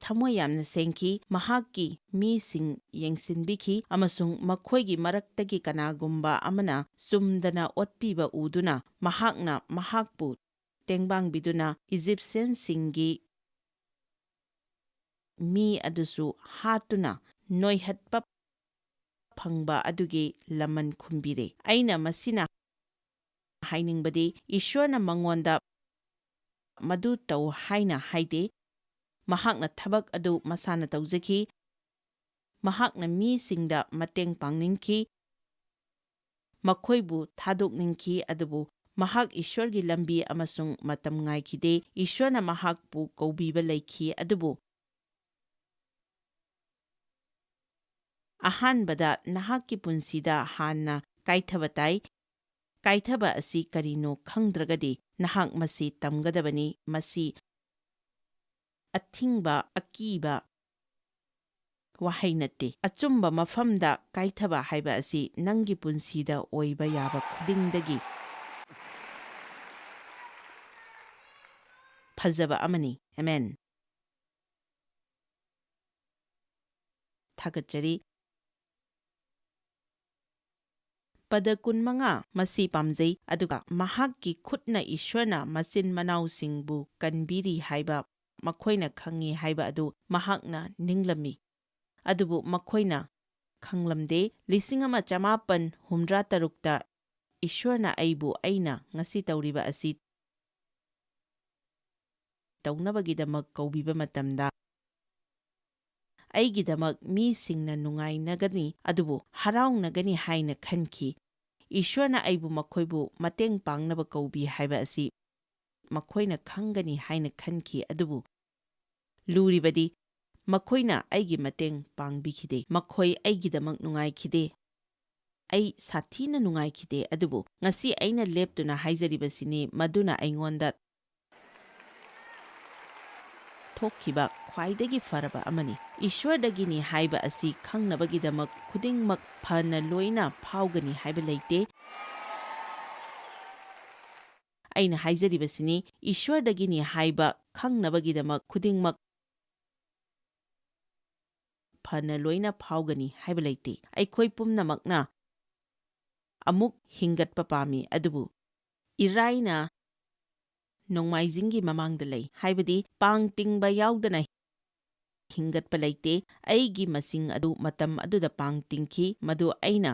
ꯊꯃꯣꯏ ꯌꯥꯝꯅ ꯁꯦꯡꯈꯤ, ꯃꯍꯥꯛꯀꯤ ꯃꯤꯁꯤꯡ ꯌꯦꯡꯁꯤꯟꯕꯤꯈꯤ, ꯑꯃꯁꯨꯡ ꯃꯈꯣꯏꯒꯤ ꯃꯔꯛꯇꯒꯤ ꯀꯅꯥꯒꯨꯝꯕ ꯑꯃꯅ ꯆꯨꯝꯗꯅ ꯑꯣꯠꯄꯤꯕ ꯎꯗꯨꯅ ꯃꯍꯥꯛꯅ ꯃꯍꯥꯛꯄꯨ ꯇꯦꯡꯕꯥꯡꯕꯤꯗꯨꯅ ꯏꯖꯤꯞꯁꯤꯌꯟꯁꯤꯡꯒꯤ ꯃꯤ ꯑꯗꯨꯁꯨ ꯍꯥꯠꯇꯨꯅ ꯅꯣꯏꯍꯠꯄ ꯐꯪꯕ ꯑꯗꯨꯒꯤ ꯂꯃꯟ ꯈꯨꯝꯕꯤꯔꯦ꯫ ꯑꯩꯅ ꯃꯁꯤꯅ ꯍꯥꯏꯅꯤꯡꯕꯗꯤ, ꯏꯁ꯭ꯋꯔꯅ ꯃꯉꯣꯟꯗ ꯃꯗꯨ ꯇꯧ ꯍꯥꯏꯅ ꯍꯥꯏꯗꯦ꯫ ꯃꯍꯥꯛꯅ ꯊꯕꯛ ꯑꯗꯨ ꯃꯁꯥꯅ ꯇꯧꯖꯈꯤ꯫ ꯃꯍꯥꯛꯅ ꯃꯤꯁꯤꯡꯗ ꯃꯇꯦꯡ ꯄꯥꯡꯅꯤꯡꯈꯤ, ꯃꯈꯣꯏꯕꯨ ꯊꯥꯗꯣꯛꯅꯤꯡꯈꯤ, ꯑꯗꯨꯕꯨ ꯃꯍꯥꯛ ꯏꯁ꯭ꯋꯔꯒꯤ ꯂꯝꯕꯤ ꯑꯃꯁꯨꯡ ꯃꯇꯝ ꯉꯥꯏꯈꯤꯗꯦ꯫ ꯏꯁ꯭ꯋꯔꯅ ꯃꯍꯥꯛꯄꯨ ꯀꯧꯕꯤꯕ ꯂꯩꯈꯤ, ꯑꯗꯨꯕꯨ ꯑꯍꯥꯟꯕꯗ ꯅꯍꯥꯛꯀꯤ ꯄꯨꯟꯁꯤꯗ ꯍꯥꯟꯅ ꯀꯥꯏꯊꯕ ꯇꯥꯏ꯫ ꯀꯥꯏꯊꯕ ꯑꯁꯤ ꯀꯔꯤꯅꯣ ꯈꯪꯗ꯭ꯔꯒꯗꯤ ꯅꯍꯥꯛ ꯃꯁꯤ ꯇꯝꯒꯗꯕꯅꯤ꯫ ꯃꯁꯤ ꯑꯊꯤꯡꯕ, ꯑꯀꯤꯕ ꯋꯥꯍꯩ ꯅꯠꯇꯦ꯫ ꯑꯆꯨꯝꯕ ꯃꯐꯝꯗ ꯀꯥꯏꯊꯕ ꯍꯥꯏꯕ ꯑꯁꯤ ꯅꯪꯒꯤ ꯄꯨꯟꯁꯤꯗ ꯑꯣꯏꯕ ꯌꯥꯕ ꯈꯨꯗꯤꯡꯗꯒꯤ ꯐꯖꯕ ꯑꯃꯅꯤ꯫ ꯑꯃꯦꯟ꯫ ꯊꯥꯒꯠꯆꯔꯤ꯫ ꯄꯗ ꯀꯨꯟꯃꯉꯥ ꯃꯁꯤ ꯄꯥꯝꯖꯩ, ꯑꯗꯨꯒ ꯃꯍꯥꯛꯀꯤ ꯈꯨꯠꯅ ꯏꯁ꯭ꯋꯔꯅ ꯃꯆꯤꯟ ꯃꯅꯥꯎꯁꯤꯡꯕꯨ ꯀꯟꯕꯤꯔꯤ ꯍꯥꯏꯕ ꯃꯈꯣꯏꯅ ꯈꯪꯏ ꯍꯥꯏꯕ ꯑꯗꯨ ꯃꯍꯥꯛꯅ ꯅꯤꯡꯂꯝꯃꯤ꯫ ꯑꯗꯨꯕꯨ ꯃꯈꯣꯏꯅ ꯈꯪꯂꯝꯗꯦ꯫ ꯂꯤꯁꯤꯡ ꯑꯃ ꯆꯃꯥꯄꯟ ꯍꯨꯝꯗ꯭ꯔꯥ ꯇꯔꯨꯛꯇ ꯏꯁ꯭ꯋꯔꯅ ꯑꯩꯕꯨ ꯑꯩꯅ ꯉꯁꯤ ꯇꯧꯔꯤꯕ ꯑꯁꯤ ꯇꯧꯅꯕꯒꯤꯗꯃꯛ ꯀꯧꯕꯤꯕ ꯃꯇꯝꯗ, ꯑꯩꯒꯤꯗꯃꯛ ꯃꯤꯁꯤꯡꯅ ꯅꯨꯡꯉꯥꯏꯅꯒꯅꯤ, ꯑꯗꯨꯕꯨ ꯍꯔꯥꯎꯅꯒꯅꯤ ꯍꯥꯏꯅ ꯈꯟꯈꯤ꯫ ꯏꯁ꯭ꯋꯔꯅ ꯑꯩꯕꯨ ꯃꯈꯣꯏꯕꯨ ꯃꯇꯦꯡ ꯄꯥꯡꯅꯕ ꯀꯧꯕꯤ ꯍꯥꯏꯕ ꯑꯁꯤ ꯃꯈꯣꯏꯅ ꯈꯪꯒꯅꯤ ꯍꯥꯏꯅ ꯈꯟꯈꯤ, ꯑꯗꯨꯕꯨ ꯂꯨꯔꯤꯕꯗꯤ ꯃꯈꯣꯏꯅ ꯑꯩꯒꯤ ꯃꯇꯦꯡ ꯄꯥꯡꯕꯤꯈꯤꯗꯦ꯫ ꯃꯈꯣꯏ ꯑꯩꯒꯤꯗꯃꯛ ꯅꯨꯡꯉꯥꯏꯈꯤꯗꯦ꯫ ꯑꯩ ꯁꯥꯊꯤꯅ ꯅꯨꯡꯉꯥꯏꯈꯤꯗꯦ, ꯑꯗꯨꯕꯨ ꯉꯁꯤ ꯑꯩꯅ ꯂꯦꯞꯇꯨꯅ ꯍꯥꯏꯖꯔꯤꯕꯁꯤꯅꯤ, ꯃꯗꯨꯅ ꯑꯩꯉꯣꯟꯗ ꯊꯣꯛꯈꯤꯕ ꯈ꯭ꯋꯥꯏꯗꯒꯤ ꯐꯔꯕ ꯑꯃꯅꯤ꯫ ꯏꯁ꯭ꯋꯔꯗꯒꯤꯅꯤ ꯍꯥꯏꯕ ꯑꯁꯤ ꯈꯪꯅꯕꯒꯤꯗꯃꯛ ꯈꯨꯗꯤꯡꯃꯛ ꯐꯅ ꯂꯣꯏꯅ ꯐꯥꯎꯒꯅꯤ ꯍꯥꯏꯕ ꯂꯩꯇꯦ꯫ ꯑꯩꯅ ꯍꯥꯏꯖꯔꯤꯕꯁꯤꯅꯤ, ꯏꯁ꯭ꯋꯔꯗꯒꯤꯅꯤ ꯍꯥꯏꯕ ꯈꯪꯅꯕꯒꯤꯗꯃꯛ ꯈꯨꯗꯤꯡꯃꯛ ꯐꯅ ꯂꯣꯏꯅ ꯐꯥꯎꯒꯅꯤ ꯍꯥꯏꯕ ꯂꯩꯇꯦ꯫ ꯑꯩꯈꯣꯏ ꯄꯨꯝꯅꯃꯛꯅ ꯑꯃꯨꯛ ꯍꯤꯡꯒꯠꯄ ꯄꯥꯝꯃꯤ, ꯑꯗꯨꯕꯨ ꯏꯔꯥꯏꯅ ꯅꯣꯡꯃꯥꯏꯖꯤꯡꯒꯤ ꯃꯃꯥꯡꯗ ꯂꯩ, ꯍꯥꯏꯕꯗꯤ ꯄꯥꯡ ꯇꯤꯡꯕ ꯌꯥꯎꯗꯅ ꯍꯤꯡꯒꯠꯄ ꯂꯩꯇꯦ꯫ ꯑꯩꯒꯤ ꯃꯁꯤꯡ ꯑꯗꯨ ꯃꯇꯝ ꯑꯗꯨꯗ ꯄꯥꯡ ꯇꯤꯡꯈꯤ, ꯃꯗꯨ ꯑꯩꯅ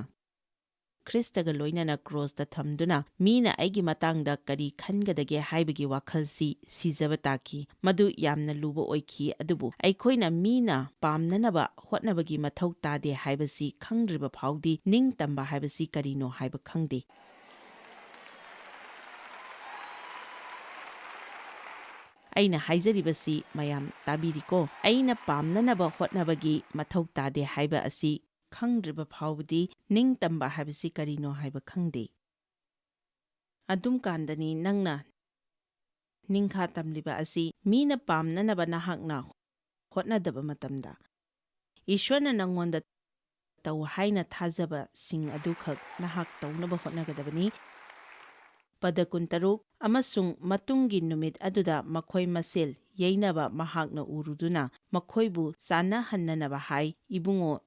ꯈ꯭ꯔꯤꯁꯇꯒ ꯂꯣꯏꯅꯅ ꯀ꯭ꯔꯣꯁꯇ ꯊꯝꯗꯨꯅ ꯃꯤꯅ ꯑꯩꯒꯤ ꯃꯇꯥꯡꯗ ꯀꯔꯤ ꯈꯟꯒꯗꯒꯦ ꯍꯥꯏꯕꯒꯤ ꯋꯥꯈꯜꯁꯤ ꯁꯤꯖꯕ ꯇꯥꯈꯤ꯫ ꯃꯗꯨ ꯌꯥꯝꯅ ꯂꯨꯕ ꯑꯣꯏꯈꯤ, ꯑꯗꯨꯕꯨ ꯑꯩꯈꯣꯏꯅ ꯃꯤꯅ ꯄꯥꯝꯅꯅꯕ ꯍꯣꯠꯅꯕꯒꯤ ꯃꯊꯧ ꯇꯥꯗꯦ ꯍꯥꯏꯕꯁꯤ ꯈꯪꯗ꯭ꯔꯤꯕ ꯐꯥꯎꯗꯤ ꯅꯤꯡꯇꯝꯕ ꯍꯥꯏꯕꯁꯤ ꯀꯔꯤꯅꯣ ꯍꯥꯏꯕ ꯈꯪꯗꯦ꯫ ꯑꯩꯅ ꯍꯥꯏꯖꯔꯤꯕꯁꯤ ꯃꯌꯥꯝ ꯇꯥꯕꯤꯔꯤꯀꯣ? ꯑꯩꯅ ꯄꯥꯝꯅꯅꯕ ꯍꯣꯠꯅꯕꯒꯤ ꯃꯊꯧ ꯇꯥꯗꯦ ꯍꯥꯏꯕ ꯑꯁꯤ ꯈꯪꯗ꯭ꯔꯤꯕ ꯐꯥꯎꯕꯗꯤ ꯅꯤꯡꯇꯝꯕ ꯍꯥꯏꯕꯁꯤ ꯀꯔꯤꯅꯣ ꯍꯥꯏꯕ ꯈꯪꯗꯦ꯫ ꯑꯗꯨꯝ ꯀꯥꯟꯗꯅꯤ ꯅꯪꯅ ꯅꯤꯡꯈꯥ ꯇꯝꯂꯤꯕ ꯑꯁꯤ ꯃꯤꯅ ꯄꯥꯝꯅꯅꯕ ꯅꯍꯥꯛꯅ ꯍꯣꯠꯅꯗꯕ ꯃꯇꯝꯗ꯫ ꯏꯁ꯭ꯋꯔꯅ ꯅꯪꯉꯣꯟꯗ ꯇꯧ ꯍꯥꯏꯅ ꯊꯥꯖꯕꯁꯤꯡ ꯑꯗꯨꯈꯛ ꯅꯍꯥꯛ ꯇꯧꯅꯕ ꯍꯣꯠꯅꯒꯗꯕꯅꯤ꯫ ꯄꯗ ꯀꯨꯟꯇꯔꯨꯛ, "ꯑꯃꯁꯨꯡ ꯃꯇꯨꯡꯒꯤ ꯅꯨꯃꯤꯠ ꯑꯗꯨꯗ ꯃꯈꯣꯏ ꯃꯁꯦꯜ ꯌꯩꯅꯕ ꯃꯍꯥꯛꯅ ꯎꯔꯨꯗꯨꯅ ꯃꯈꯣꯏꯕꯨ ꯆꯥꯟꯅꯍꯟꯅꯅꯕ ꯍꯥꯏ, ꯏꯕꯨꯡꯉꯣ,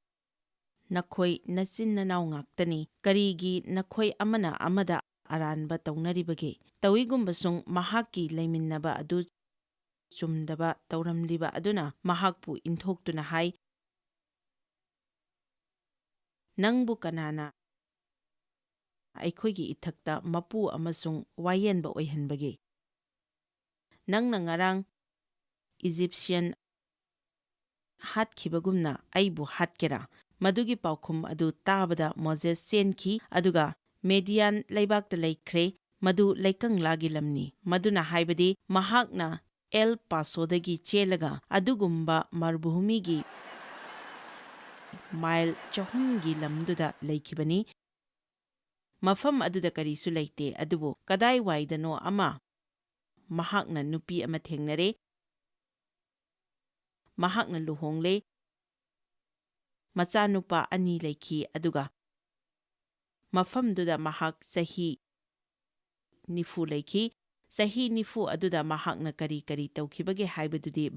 ꯅꯈꯣꯏ ꯅꯆꯤꯟ ꯅꯅꯥꯎ ꯉꯥꯛꯇꯅꯤ꯫ ꯀꯔꯤꯒꯤ ꯅꯈꯣꯏ ꯑꯃꯅ ꯑꯃꯗ ꯑꯔꯥꯟꯕ ꯇꯧꯅꯔꯤꯕꯒꯦ?" ꯇꯧꯏꯒꯨꯝꯕꯁꯨꯡ ꯃꯍꯥꯛꯀꯤ ꯂꯩꯃꯤꯟꯅꯕ ꯑꯗꯨ ꯆꯨꯝꯗꯕ ꯇꯧꯔꯝꯂꯤꯕ ꯑꯗꯨꯅ ꯃꯍꯥꯛꯄꯨ ꯏꯟꯊꯣꯛꯇꯨꯅ ꯍꯥꯏ, "ꯅꯪꯕꯨ ꯀꯅꯥꯅ ꯑꯩꯈꯣꯏꯒꯤ ꯏꯊꯛꯇ ꯃꯄꯨ ꯑꯃꯁꯨꯡ ꯋꯥꯌꯦꯟꯕ ꯑꯣꯏꯍꯟꯕꯒꯦ? ꯅꯪꯅ ꯉꯔꯥꯡ ꯏꯖꯤꯞꯁꯤꯌꯟ ꯍꯥꯠꯈꯤꯕꯒꯨꯝꯅ ꯑꯩꯕꯨ ꯍꯥꯠꯀꯦꯔꯥ?" ꯃꯗꯨꯒꯤ ꯄꯥꯎꯈꯨꯝ ꯑꯗꯨ ꯇꯥꯕꯗ ꯃꯣꯖꯦꯁ ꯆꯦꯟꯈꯤ, ꯑꯗꯨꯒ ꯃꯦꯗꯤꯌꯥꯟ ꯂꯩꯕꯥꯛꯇ ꯂꯩꯈ꯭ꯔꯦ꯫ ꯃꯗꯨ ꯂꯩꯀꯪꯂꯥꯒꯤ ꯂꯝꯅꯤ꯫ ꯃꯗꯨꯅ ꯍꯥꯏꯕꯗꯤ ꯃꯍꯥꯛꯅ ꯑꯦꯜ ꯄꯥꯁꯣꯗꯒꯤ ꯆꯦꯜꯂꯒ ꯑꯗꯨꯒꯨꯝꯕ ꯃꯔꯨꯚꯨꯃꯤꯒꯤ ꯃꯥꯏꯜ ꯆꯍꯨꯝꯒꯤ ꯂꯝꯗꯨꯗ ꯂꯩꯈꯤꯕꯅꯤ꯫ ꯃꯐꯝ ꯑꯗꯨꯗ ꯀꯔꯤꯁꯨ ꯂꯩꯇꯦ, ꯑꯗꯨꯕꯨ ꯀꯗꯥꯏꯋꯥꯏꯗꯅꯣ ꯑꯃ ꯃꯍꯥꯛꯅ ꯅꯨꯄꯤ ꯑꯃ ꯊꯦꯡꯅꯔꯦ꯫ ꯃꯍꯥꯛꯅ ꯂꯨꯍꯣꯡꯂꯦ꯫ ꯃꯆꯥꯅꯨꯄꯥ ꯑꯅꯤ ꯂꯩꯈꯤ, ꯑꯗꯨꯒ ꯃꯐꯝꯗꯨꯗ ꯃꯍꯥꯛ ꯆꯍꯤ ꯅꯤꯐꯨ ꯂꯩꯈꯤ꯫ ꯆꯍꯤ ꯅꯤꯐꯨ ꯑꯗꯨꯗ ꯃꯍꯥꯛꯅ ꯀꯔꯤ ꯀꯔꯤ ꯇꯧꯈꯤꯕꯒꯦ ꯍꯥꯏꯕꯗꯨꯗꯤ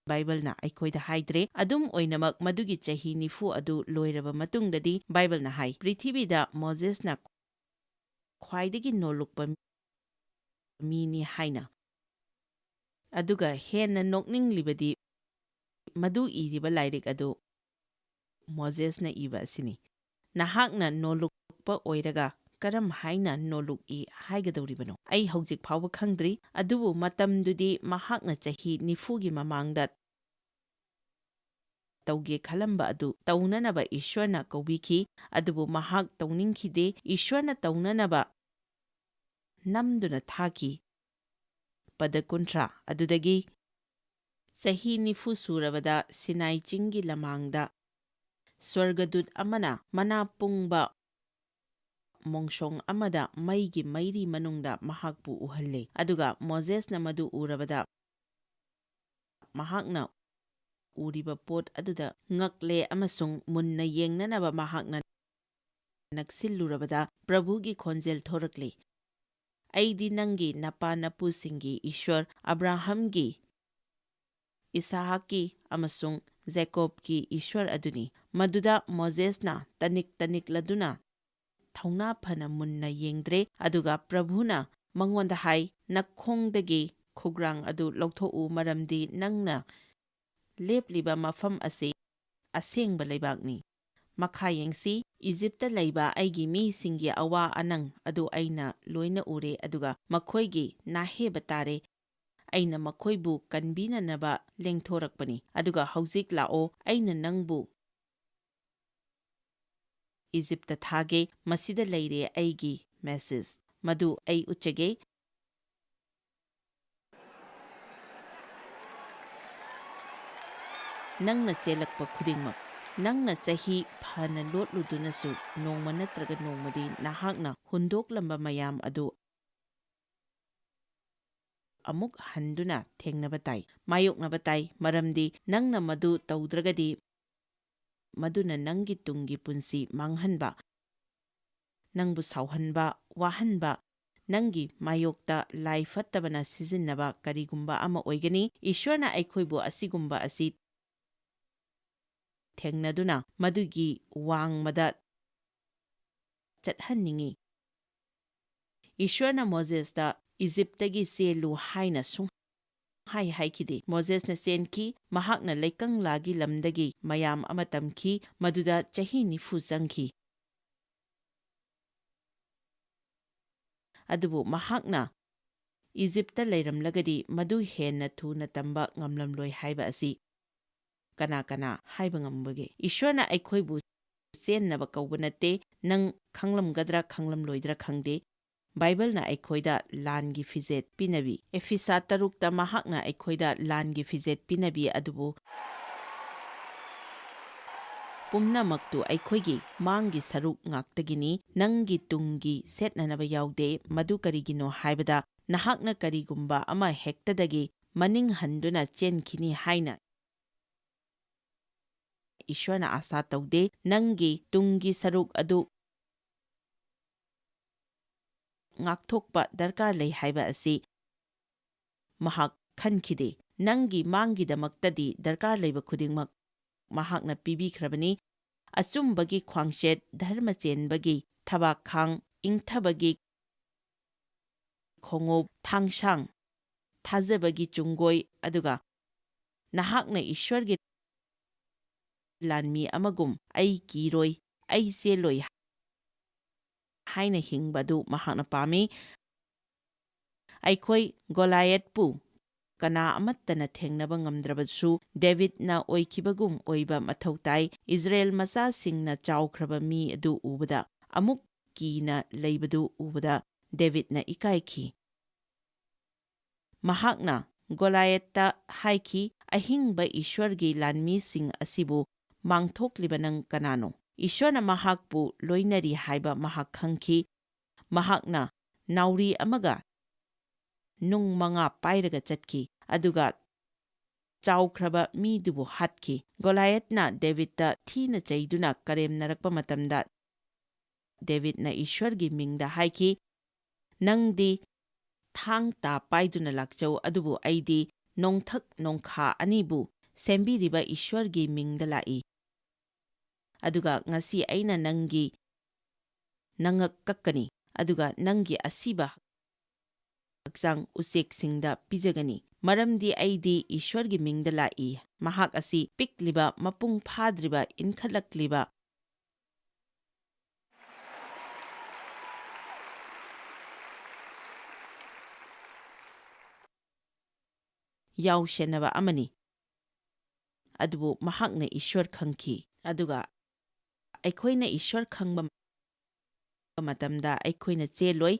ꯕꯥꯏꯕꯜꯅ ꯑꯩꯈꯣꯏꯗ ꯍꯥꯏꯗ꯭ꯔꯦ꯫ ꯑꯗꯨꯝ ꯑꯣꯏꯅꯃꯛ, ꯃꯗꯨꯒꯤ ꯆꯍꯤ ꯅꯤꯐꯨ ꯑꯗꯨ ꯂꯣꯏꯔꯕ ꯃꯇꯨꯡꯗꯗꯤ, ꯕꯥꯏꯕꯜꯅ ꯍꯥꯏ, ꯄ꯭ꯔꯤꯊꯤꯕꯤꯗ ꯃꯣꯖꯦꯁꯅ ꯈ꯭ꯋꯥꯏꯗꯒꯤ ꯅꯣꯜꯂꯨꯛꯄ ꯃꯤꯅꯤ ꯍꯥꯏꯅ꯫ ꯑꯗꯨꯒ ꯍꯦꯟꯅ ꯅꯣꯛꯅꯤꯡꯂꯤꯕꯗꯤ, ꯃꯗꯨ ꯏꯔꯤꯕ ꯂꯥꯏꯔꯤꯛ ꯑꯗꯨ ꯃꯣꯖꯦꯁꯅ ꯏꯕ ꯑꯁꯤꯅꯤ꯫ ꯅꯍꯥꯛꯅ ꯅꯣꯂꯨꯛꯄ ꯑꯣꯏꯔꯒ ꯀꯔꯝ ꯍꯥꯏꯅ ꯅꯣꯂꯨꯛꯏ ꯍꯥꯏꯒꯗꯧꯔꯤꯕꯅꯣ? ꯑꯩ ꯍꯧꯖꯤꯛ ꯐꯥꯎꯕ ꯈꯪꯗ꯭ꯔꯤ, ꯑꯗꯨꯕꯨ ꯃꯇꯝꯗꯨꯗꯤ ꯃꯍꯥꯛꯅ ꯆꯍꯤ ꯅꯤꯐꯨꯒꯤ ꯃꯃꯥꯡꯗ ꯇꯧꯒꯦ ꯈꯜꯂꯝꯕ ꯑꯗꯨ ꯇꯧꯅꯅꯕ ꯏꯁ꯭ꯋꯔꯅ ꯀꯧꯕꯤꯈꯤ, ꯑꯗꯨꯕꯨ ꯃꯍꯥꯛ ꯇꯧꯅꯤꯡꯈꯤꯗꯦ꯫ ꯏꯁ꯭ꯋꯔꯅ ꯇꯧꯅꯅꯕ ꯅꯝꯗꯨꯅ ꯊꯥꯈꯤ꯫ ꯄꯗ ꯀꯨꯟꯊ꯭ꯔꯥ꯫ ꯑꯗꯨꯗꯒꯤ ꯆꯍꯤ ꯅꯤꯐꯨ ꯁꯨꯔꯕꯗ ꯁꯤꯅꯥꯏ ꯆꯤꯡꯒꯤ ꯂꯃꯥꯡꯗ ꯁ꯭ꯋꯔꯒꯗꯨꯠ ꯑꯃꯅ ꯃꯅꯥ ꯄꯨꯡꯕ ꯃꯣꯡꯁꯣꯡ ꯑꯃꯗ ꯃꯩꯒꯤ ꯃꯩꯔꯤ ꯃꯅꯨꯡꯗ ꯃꯍꯥꯛꯄꯨ ꯎꯍꯜꯂꯦ, ꯑꯗꯨꯒ ꯃꯣꯖꯦꯁꯅ ꯃꯗꯨ ꯎꯔꯕꯗ ꯃꯍꯥꯛꯅ ꯎꯔꯤꯕ ꯄꯣꯠ ꯑꯗꯨꯗ ꯉꯛꯂꯦ ꯑꯃꯁꯨꯡ ꯃꯨꯟꯅ ꯌꯦꯡꯅꯅꯕ ꯃꯍꯥꯛꯅ ꯅꯛꯁꯤꯜꯂꯨꯔꯕꯗ ꯄ꯭ꯔꯚꯨꯒꯤ ꯈꯣꯟꯖꯦꯜ ꯊꯣꯔꯛꯂꯤ, "ꯑꯩꯗꯤ ꯅꯪꯒꯤ ꯅꯄꯥ ꯅꯄꯨꯁꯤꯡꯒꯤ ꯏꯁ꯭ꯋꯔ, ꯑꯕ꯭ꯔꯥꯍꯝꯒꯤ, ꯏꯁꯥꯍꯥꯛꯀꯤ ꯑꯃꯁꯨꯡ ꯖꯦꯀꯣꯕꯀꯤ ꯏꯁ꯭ꯋꯔ ꯑꯗꯨꯅꯤ"꯫ ꯃꯗꯨꯗ ꯃꯣꯖꯦꯁꯅ ꯇꯅꯤꯛ ꯇꯅꯤꯛꯂꯗꯨꯅ ꯊꯧꯅꯥ ꯐꯅ ꯃꯨꯟꯅ ꯌꯦꯡꯗ꯭ꯔꯦ, ꯑꯗꯨꯒ ꯄ꯭ꯔꯚꯨꯅ ꯃꯉꯣꯟꯗ ꯍꯥꯏ, "ꯅꯈꯣꯡꯗꯒꯤ ꯈꯨꯒ꯭ꯔꯥꯡ ꯑꯗꯨ ꯂꯧꯊꯣꯛꯎ, ꯃꯔꯝꯗꯤ ꯅꯪꯅ ꯂꯦꯞꯂꯤꯕ ꯃꯐꯝ ꯑꯁꯤ ꯑꯁꯦꯡꯕ ꯂꯩꯕꯥꯛꯅꯤ꯫ ꯃꯈꯥ ꯌꯦꯡꯁꯤ, ꯏꯖꯤꯞꯇ ꯂꯩꯕ ꯑꯩꯒꯤ ꯃꯤꯁꯤꯡꯒꯤ ꯑꯋꯥ ꯑꯅꯪ ꯑꯗꯨ ꯑꯩꯅ ꯂꯣꯏꯅ ꯎꯔꯦ, ꯑꯗꯨꯒ ꯃꯈꯣꯏꯒꯤ ꯅꯥꯍꯦꯕ ꯇꯥꯔꯦ꯫ ꯑꯩꯅ ꯃꯈꯣꯏꯕꯨ ꯀꯟꯕꯤꯅꯅꯕ ꯂꯦꯡꯊꯣꯔꯛꯄꯅꯤ꯫ ꯑꯗꯨꯒ ꯍꯧꯖꯤꯛ ꯂꯥꯛꯑꯣ, ꯑꯩꯅ ꯅꯪꯕꯨ ꯏꯖꯤꯞꯇ ꯊꯥꯒꯦ꯫ ꯃꯁꯤꯗ ꯂꯩꯔꯦ ꯑꯩꯒꯤ ꯃꯦꯁꯦꯖ꯫ ꯃꯗꯨ ꯑꯩ ꯎꯠꯆꯒꯦ꯫ ꯅꯪꯅ ꯆꯦꯜꯂꯛꯄ ꯈꯨꯗꯤꯡꯃꯛ, ꯅꯪꯅ ꯆꯍꯤ ꯐꯅ ꯂꯣꯠꯂꯨꯗꯨꯅꯁꯨ, ꯅꯣꯡꯃ ꯅꯠꯇ꯭ꯔꯒ ꯅꯣꯡꯃꯗꯤ ꯅꯍꯥꯛꯅ ꯍꯨꯟꯗꯣꯛꯂꯝꯕ ꯃꯌꯥꯝ ꯑꯗꯨ ꯑꯃꯨꯛ ꯍꯟꯗꯨꯅ ꯊꯦꯡꯅꯕ ꯇꯥꯏ, ꯃꯥꯌꯣꯛꯅꯕ ꯇꯥꯏ, ꯃꯔꯝꯗꯤ ꯅꯪꯅ ꯃꯗꯨ ꯇꯧꯗ꯭ꯔꯒꯗꯤ, ꯃꯗꯨꯅ ꯅꯪꯒꯤ ꯇꯨꯡꯒꯤ ꯄꯨꯟꯁꯤ ꯃꯥꯡꯍꯟꯕ, ꯅꯪꯕꯨ ꯁꯥꯎꯍꯟꯕ, ꯋꯥꯍꯟꯕ, ꯅꯪꯒꯤ ꯃꯥꯌꯣꯛꯇ ꯂꯥꯏ ꯐꯠꯇꯕꯅ ꯁꯤꯖꯤꯟꯅꯕ ꯀꯔꯤꯒꯨꯝꯕ ꯑꯃ ꯑꯣꯏꯒꯅꯤ꯫ ꯏꯁ꯭ꯋꯔꯅ ꯑꯩꯈꯣꯏꯕꯨ ꯑꯁꯤꯒꯨꯝꯕ ꯑꯁꯤ ꯊꯦꯡꯅꯗꯨꯅ ꯃꯗꯨꯒꯤ ꯋꯥꯡꯃꯗ ꯆꯠꯍꯟꯅꯤꯡꯏ꯫ ꯏꯁ꯭ꯋꯔꯅ ꯃꯣꯖꯦꯁꯇ "ꯏꯖꯤꯞꯇꯒꯤ ꯆꯦꯜꯂꯨ" ꯍꯥꯏꯅ ꯁꯨꯡꯍꯥꯏ ꯍꯥꯏꯈꯤꯗꯦ꯫ ꯃꯣꯖꯦꯁꯅ ꯆꯦꯟꯈꯤ, ꯃꯍꯥꯛꯅ ꯂꯩꯀꯪꯂꯥꯒꯤ ꯂꯝꯗꯒꯤ ꯃꯌꯥꯝ ꯑꯃ ꯇꯝꯈꯤ, ꯃꯗꯨꯗ ꯆꯍꯤ ꯅꯤꯐꯨ ꯆꯪꯈꯤ꯫ ꯑꯗꯨꯕꯨ ꯃꯍꯥꯛꯅ ꯏꯖꯤꯞꯇ ꯂꯩꯔꯝꯂꯒꯗꯤ ꯃꯗꯨ ꯍꯦꯟꯅ ꯊꯨꯅ ꯇꯝꯕ ꯉꯝꯂꯝꯂꯣꯏ ꯍꯥꯏꯕ ꯑꯁꯤ ꯀꯅꯥ ꯀꯅꯥ ꯍꯥꯏꯕ ꯉꯝꯕꯒꯦ? ꯏꯁ꯭ꯋꯔꯅ ꯑꯩꯈꯣꯏꯕꯨ ꯆꯦꯟꯅꯕ ꯀꯧꯕ ꯅꯠꯇꯦ꯫ ꯅꯪ ꯈꯪꯂꯝꯒꯗ꯭ꯔꯥ ꯈꯪꯂꯝꯂꯣꯏꯗ꯭ꯔꯥ ꯈꯪꯗꯦ, ꯕꯥꯏꯕꯜꯅ ꯑꯩꯈꯣꯏꯗ ꯂꯥꯟꯒꯤ ꯐꯤꯖꯦꯠ ꯄꯤꯅꯕꯤ꯫ ꯑꯦꯐꯤꯁꯥ ꯇꯔꯨꯛꯇ ꯃꯍꯥꯛꯅ ꯑꯩꯈꯣꯏꯗ ꯂꯥꯟꯒꯤ ꯐꯤꯖꯦꯠ ꯄꯤꯅꯕꯤ ꯑꯗꯨꯕꯨ ꯄꯨꯝꯅꯃꯛꯇꯨ ꯑꯩꯈꯣꯏꯒꯤ ꯃꯥꯡꯒꯤ ꯁꯔꯨꯛ ꯉꯥꯛꯇꯒꯤꯅꯤ, ꯅꯪꯒꯤ ꯇꯨꯡꯒꯤ ꯁꯦꯠꯅꯅꯕ ꯌꯥꯎꯗꯦ꯫ ꯃꯗꯨ ꯀꯔꯤꯒꯤꯅꯣ ꯍꯥꯏꯕꯗ, ꯅꯍꯥꯛꯅ ꯀꯔꯤꯒꯨꯝꯕ ꯑꯃ ꯍꯦꯛꯇꯗꯒꯤ ꯃꯅꯤꯡ ꯍꯟꯗꯨꯅ ꯆꯦꯟꯈꯤꯅꯤ ꯍꯥꯏꯅ ꯏꯁ꯭ꯋꯔꯅ ꯑꯥꯁꯥ ꯇꯧꯗꯦ꯫ ꯅꯪꯒꯤ ꯇꯨꯡꯒꯤ ꯁꯔꯨꯛ ꯑꯗꯨ ꯉꯥꯛꯊꯣꯛꯄ ꯗꯔꯀꯥꯔ ꯂꯩ ꯍꯥꯏꯕ ꯑꯁꯤ ꯃꯍꯥꯛ ꯈꯟꯈꯤꯗꯦ꯫ ꯅꯪꯒꯤ ꯃꯥꯡꯒꯤꯗꯃꯛꯇꯗꯤ ꯗꯔꯀꯥꯔ ꯂꯩꯕ ꯈꯨꯗꯤꯡꯃꯛ ꯃꯍꯥꯛꯅ ꯄꯤꯕꯤꯈ꯭ꯔꯕꯅꯤ꯫ ꯑꯆꯨꯝꯕꯒꯤ ꯈ꯭ꯋꯥꯡꯆꯦꯠ, ꯙꯔꯃ ꯆꯦꯟꯕꯒꯤ ꯊꯕꯥꯛ ꯈꯥꯡ, ꯏꯪꯊꯕꯒꯤ ꯈꯣꯡꯎꯞ, ꯊꯥꯡꯁꯥꯡ, ꯊꯥꯖꯕꯒꯤ ꯆꯨꯡꯒꯣꯏ, ꯑꯗꯨꯒ ꯅꯍꯥꯛꯅ ꯏꯁ꯭ꯋꯔꯒꯤ ꯂꯥꯟꯃꯤ ꯑꯃꯒꯨꯝ "ꯑꯩ ꯀꯤꯔꯣꯏ, ꯑꯩ ꯆꯦꯜꯂꯣꯏ" ꯍꯥꯏꯅ ꯍꯤꯡꯕ ꯑꯗꯨ ꯃꯍꯥꯛꯅ ꯄꯥꯝꯃꯤ꯫ ꯑꯩꯈꯣꯏ ꯒꯣꯂꯥꯌꯠꯄꯨ ꯀꯅꯥ ꯑꯃꯠꯇꯅ ꯊꯦꯡꯅꯕ ꯉꯝꯗ꯭ꯔꯕꯁꯨ, ꯗꯦꯕꯤꯗꯅ ꯑꯣꯏꯈꯤꯕꯒꯨꯝ ꯑꯣꯏꯕ ꯃꯊꯧ ꯇꯥꯏ꯫ ꯏꯖꯔꯦꯜ ꯃꯆꯥꯁꯤꯡꯅ ꯆꯥꯎꯈ꯭ꯔꯕ ꯃꯤ ꯑꯗꯨ ꯎꯕꯗ, ꯑꯃꯨꯛ ꯀꯤꯅ ꯂꯩꯕꯗꯨ ꯎꯕꯗ, ꯗꯦꯕꯤꯗꯅ ꯏꯀꯥꯏꯈꯤ꯫ ꯃꯍꯥꯛꯅ ꯒꯣꯂꯥꯌꯠꯇ ꯍꯥꯏꯈꯤ, "ꯑꯍꯤꯡꯕ ꯏꯁ꯭ꯋꯔꯒꯤ ꯂꯥꯟꯃꯤꯁꯤꯡ ꯑꯁꯤꯕꯨ ꯃꯥꯡꯊꯣꯛꯂꯤꯕ ꯅꯪ ꯀꯅꯥꯅꯣ?" ꯏꯁ꯭ꯋꯔꯅ ꯃꯍꯥꯛꯄꯨ ꯂꯣꯏꯅꯔꯤ ꯍꯥꯏꯕ ꯃꯍꯥꯛ ꯈꯪꯈꯤ꯫ ꯃꯍꯥꯛꯅ ꯅꯥꯎꯔꯤ ꯑꯃꯒ ꯅꯨꯡ ꯃꯉꯥ ꯄꯥꯏꯔꯒ ꯆꯠꯈꯤ, ꯑꯗꯨꯒ ꯆꯥꯎꯈ꯭ꯔꯕ ꯃꯤꯗꯨꯕꯨ ꯍꯥꯠꯈꯤ꯫ ꯒꯣꯂꯥꯌꯠꯅ ꯗꯦꯕꯤꯗꯇ ꯊꯤꯅ ꯆꯩꯗꯨꯅ ꯀꯔꯦꯝꯅꯔꯛꯄ ꯃꯇꯝꯗ, ꯗꯦꯕꯤꯗꯅ ꯏꯁ꯭ꯋꯔꯒꯤ ꯃꯤꯡꯗ ꯍꯥꯏꯈꯤ, "ꯅꯪꯗꯤ ꯊꯥꯡ ꯇꯥ ꯄꯥꯏꯗꯨꯅ ꯂꯥꯛꯆꯧ, ꯑꯗꯨꯕꯨ ꯑꯩꯗꯤ ꯅꯣꯡꯊꯛ ꯅꯣꯡꯈꯥ ꯑꯅꯤꯕꯨ ꯁꯦꯝꯕꯤꯔꯤꯕ ꯏꯁ꯭ꯋꯔꯒꯤ ꯃꯤꯡꯗ ꯂꯥꯛꯏ꯫ ꯑꯗꯨꯒ ꯉꯁꯤ ꯑꯩꯅ ꯅꯪꯒꯤ ꯅꯉꯛ ꯀꯛꯀꯅꯤ, ꯑꯗꯨꯒ ꯅꯪꯒꯤ ꯑꯁꯤꯕ ꯍꯛꯆꯥꯡ ꯎꯆꯦꯛꯁꯤꯡꯗ ꯄꯤꯖꯒꯅꯤ, ꯃꯔꯝꯗꯤ ꯑꯩꯗꯤ ꯏꯁ꯭ꯋꯔꯒꯤ ꯃꯤꯡꯗ ꯂꯥꯛꯏ꯫ ꯃꯍꯥꯛ ꯑꯁꯤ ꯄꯤꯛꯂꯤꯕ, ꯃꯄꯨꯡ ꯐꯥꯗ꯭ꯔꯤꯕ, ꯏꯟꯈꯠꯂꯛꯂꯤꯕ, ꯌꯥꯎꯁꯦꯟꯅꯕ ꯑꯃꯅꯤ꯫ ꯑꯗꯨꯕꯨ ꯃꯍꯥꯛꯅ ꯏꯁ꯭ꯋꯔ ꯈꯪꯈꯤ꯫ ꯑꯗꯨꯒ ꯑꯩꯈꯣꯏꯅ ꯏꯁ꯭ꯋꯔ ꯈꯪꯕ ꯃꯇꯝꯗ ꯑꯩꯈꯣꯏꯅ ꯆꯦꯜꯂꯣꯏ꯫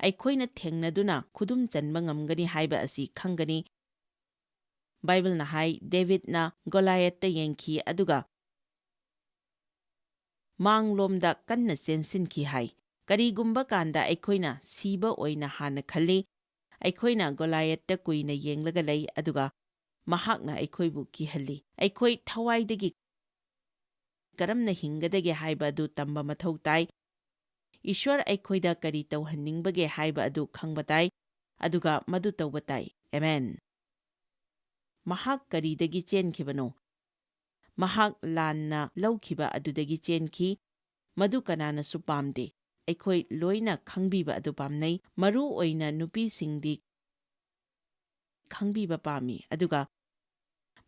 ꯑꯩꯈꯣꯏꯅ ꯊꯦꯡꯅꯗꯨꯅ ꯈꯨꯗꯨꯝ ꯆꯟꯕ ꯉꯝꯒꯅꯤ ꯍꯥꯏꯕ ꯑꯁꯤ ꯈꯪꯒꯅꯤ꯫ ꯕꯥꯏꯕꯜꯅ ꯍꯥꯏ, ꯗꯦꯕꯤꯗꯅ ꯒꯣꯂꯥꯌꯠꯇ ꯌꯦꯡꯈꯤ, ꯑꯗꯨꯒ ꯃꯥꯡꯂꯣꯝꯗ ꯀꯟꯅ ꯆꯦꯟꯁꯤꯟꯈꯤ ꯍꯥꯏ꯫ ꯀꯔꯤꯒꯨꯝꯕ ꯀꯥꯟꯗ ꯑꯩꯈꯣꯏꯅ ꯁꯤꯕ ꯑꯣꯏꯅ ꯍꯥꯟꯅ ꯈꯜꯂꯤ, ꯑꯩꯈꯣꯏꯅ ꯒꯣꯂꯥꯌꯠꯇ ꯀꯨꯏꯅ ꯌꯦꯡꯂꯒ ꯂꯩ, ꯑꯗꯨꯒ ꯃꯍꯥꯛꯅ ꯑꯩꯈꯣꯏꯕꯨ ꯀꯤꯍꯜꯂꯤ꯫ ꯑꯩꯈꯣꯏ ꯊꯋꯥꯏꯗꯒꯤ ꯀꯔꯝꯅ ꯍꯤꯡꯒꯗꯒꯦ ꯍꯥꯏꯕ ꯑꯗꯨ ꯇꯝꯕ ꯃꯊꯧ ꯇꯥꯏ꯫ ꯏꯁ꯭ꯋꯔ ꯑꯩꯈꯣꯏꯗ ꯀꯔꯤ ꯇꯧꯍꯟꯅꯤꯡꯕꯒꯦ ꯍꯥꯏꯕ ꯑꯗꯨ ꯈꯪꯕ ꯇꯥꯏ, ꯑꯗꯨꯒ ꯃꯗꯨ ꯇꯧꯕ ꯇꯥꯏ꯫ ꯑꯦꯃꯦꯟ꯫ ꯃꯍꯥꯛ ꯀꯔꯤꯗꯒꯤ ꯆꯦꯟꯈꯤꯕꯅꯣ? ꯃꯍꯥꯛ ꯂꯥꯟꯅ ꯂꯧꯈꯤꯕ ꯑꯗꯨꯗꯒꯤ ꯆꯦꯟꯈꯤ꯫ ꯃꯗꯨ ꯀꯅꯥꯅꯁꯨ ꯄꯥꯝꯗꯦ꯫ ꯑꯩꯈꯣꯏ ꯂꯣꯏꯅ ꯈꯪꯕꯤꯕ ꯑꯗꯨ ꯄꯥꯝꯅꯩ꯫ ꯃꯔꯨ ꯑꯣꯏꯅ ꯅꯨꯄꯤꯁꯤꯡꯗꯤ ꯈꯪꯕꯤꯕ ꯄꯥꯝꯃꯤ, ꯑꯗꯨꯒ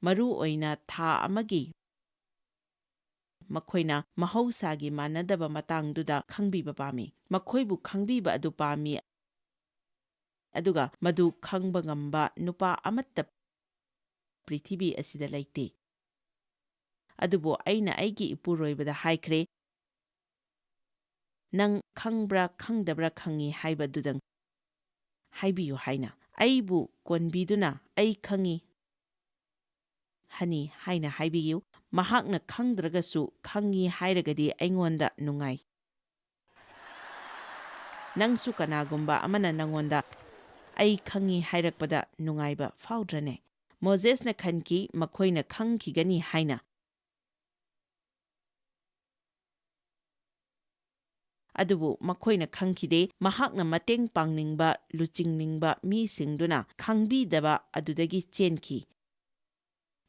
ꯃꯔꯨ ꯑꯣꯏꯅ ꯊꯥ ꯑꯃꯒꯤ ꯃꯈꯣꯏꯅ ꯃꯍꯧꯁꯥꯒꯤ ꯃꯥꯟꯅꯗꯕ ꯃꯇꯥꯡꯗꯨꯗ ꯈꯪꯕꯤꯕ ꯄꯥꯝꯃꯤ꯫ ꯃꯈꯣꯏꯕꯨ ꯈꯪꯕꯤꯕ ꯑꯗꯨ ꯄꯥꯝꯃꯤ, ꯑꯗꯨꯒ ꯃꯗꯨ ꯈꯪꯕ ꯉꯝꯕ ꯅꯨꯄꯥ ꯑꯃꯠꯇ ꯄ꯭ꯔꯤꯊꯤꯕꯤ ꯑꯁꯤꯗ ꯂꯩꯇꯦ꯫ ꯑꯗꯨꯕꯨ ꯑꯩꯅ ꯑꯩꯒꯤ ꯏꯄꯨꯔꯣꯏꯕꯗ ꯍꯥꯏꯈ꯭ꯔꯦ, "ꯅꯪ ꯈꯪꯕ꯭ꯔꯥ ꯈꯪꯗꯕ꯭ꯔꯥ ꯈꯪꯉꯤ ꯍꯥꯏꯕꯗꯨꯗꯪ ꯍꯥꯏꯕꯤꯌꯨ" ꯍꯥꯏꯅ꯫ "ꯑꯩꯕꯨ ꯀꯣꯟꯕꯤꯗꯨꯅ 'ꯑꯩ ꯈꯪꯉꯤ, ꯍꯅꯤ' ꯍꯥꯏꯅ ꯍꯥꯏꯕꯤꯌꯨ꯫ ꯃꯍꯥꯛꯅ ꯈꯪꯗ꯭ꯔꯒꯁꯨ ꯈꯪꯉꯤ ꯍꯥꯏꯔꯒꯗꯤ ꯑꯩꯉꯣꯟꯗ ꯅꯨꯡꯉꯥꯏ꯫ ꯅꯪꯁꯨ ꯀꯅꯥꯒꯨꯝꯕ ꯑꯃꯅ ꯅꯪꯉꯣꯟꯗ 'ꯑꯩ ꯈꯪꯉꯤ' ꯍꯥꯏꯔꯛꯄꯗ ꯅꯨꯡꯉꯥꯏꯕ ꯐꯥꯎꯗ꯭ꯔꯅꯦ?" ꯃꯣꯖꯦꯁꯅ ꯈꯟꯈꯤ, ꯃꯈꯣꯏꯅ ꯈꯪꯈꯤꯒꯅꯤ ꯍꯥꯏꯅ꯫ ꯑꯗꯨꯕꯨ ꯃꯈꯣꯏꯅ ꯈꯪꯈꯤꯗꯦ꯫ ꯃꯍꯥꯛꯅ ꯃꯇꯦꯡ ꯄꯥꯡꯅꯤꯡꯕ, ꯂꯨꯆꯤꯡꯅꯤꯡꯕ ꯃꯤꯁꯤꯡꯗꯨꯅ ꯈꯪꯕꯤꯗꯕ ꯑꯗꯨꯗꯒꯤ ꯆꯦꯟꯈꯤ꯫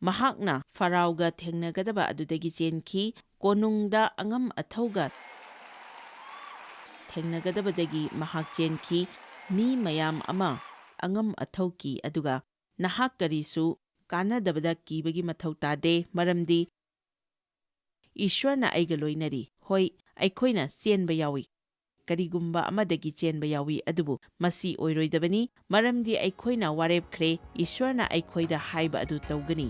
ꯃꯍꯥꯛꯅ ꯐꯔꯥꯎꯒ ꯊꯦꯡꯅꯒꯗꯕ ꯑꯗꯨꯗꯒꯤ ꯆꯦꯟꯈꯤ꯫ ꯀꯣꯅꯨꯡꯗ ꯑꯉꯝ ꯑꯊꯧꯒ ꯊꯦꯡꯅꯒꯗꯕꯗꯒꯤ ꯃꯍꯥꯛ ꯆꯦꯟꯈꯤ꯫ ꯃꯤ ꯃꯌꯥꯝ ꯑꯃ ꯑꯉꯝ ꯑꯊꯧ ꯀꯤ, ꯑꯗꯨꯒ ꯅꯍꯥꯛ ꯀꯔꯤꯁꯨ ꯀꯥꯟꯅꯗꯕꯗ ꯀꯤꯕꯒꯤ ꯃꯊꯧ ꯇꯥꯗꯦ, ꯃꯔꯝꯗꯤ ꯏꯁ꯭ꯋꯔꯅ ꯑꯩꯒ ꯂꯣꯏꯅꯔꯤ꯫ ꯍꯣꯏ, ꯑꯩꯈꯣꯏꯅ ꯆꯦꯟꯕ ꯌꯥꯎꯏ꯫ ꯀꯔꯤꯒꯨꯝꯕ ꯑꯃꯗꯒꯤ ꯆꯦꯟꯕ ꯌꯥꯎꯏ, ꯑꯗꯨꯕꯨ ꯃꯁꯤ ꯑꯣꯏꯔꯣꯏꯗꯕꯅꯤ, ꯃꯔꯝꯗꯤ ꯑꯩꯈꯣꯏꯅ ꯋꯥꯔꯦꯞꯈ꯭ꯔꯦ, ꯏꯁ꯭ꯋꯔꯅ ꯑꯩꯈꯣꯏꯗ ꯍꯥꯏꯕ ꯑꯗꯨ ꯇꯧꯒꯅꯤ꯫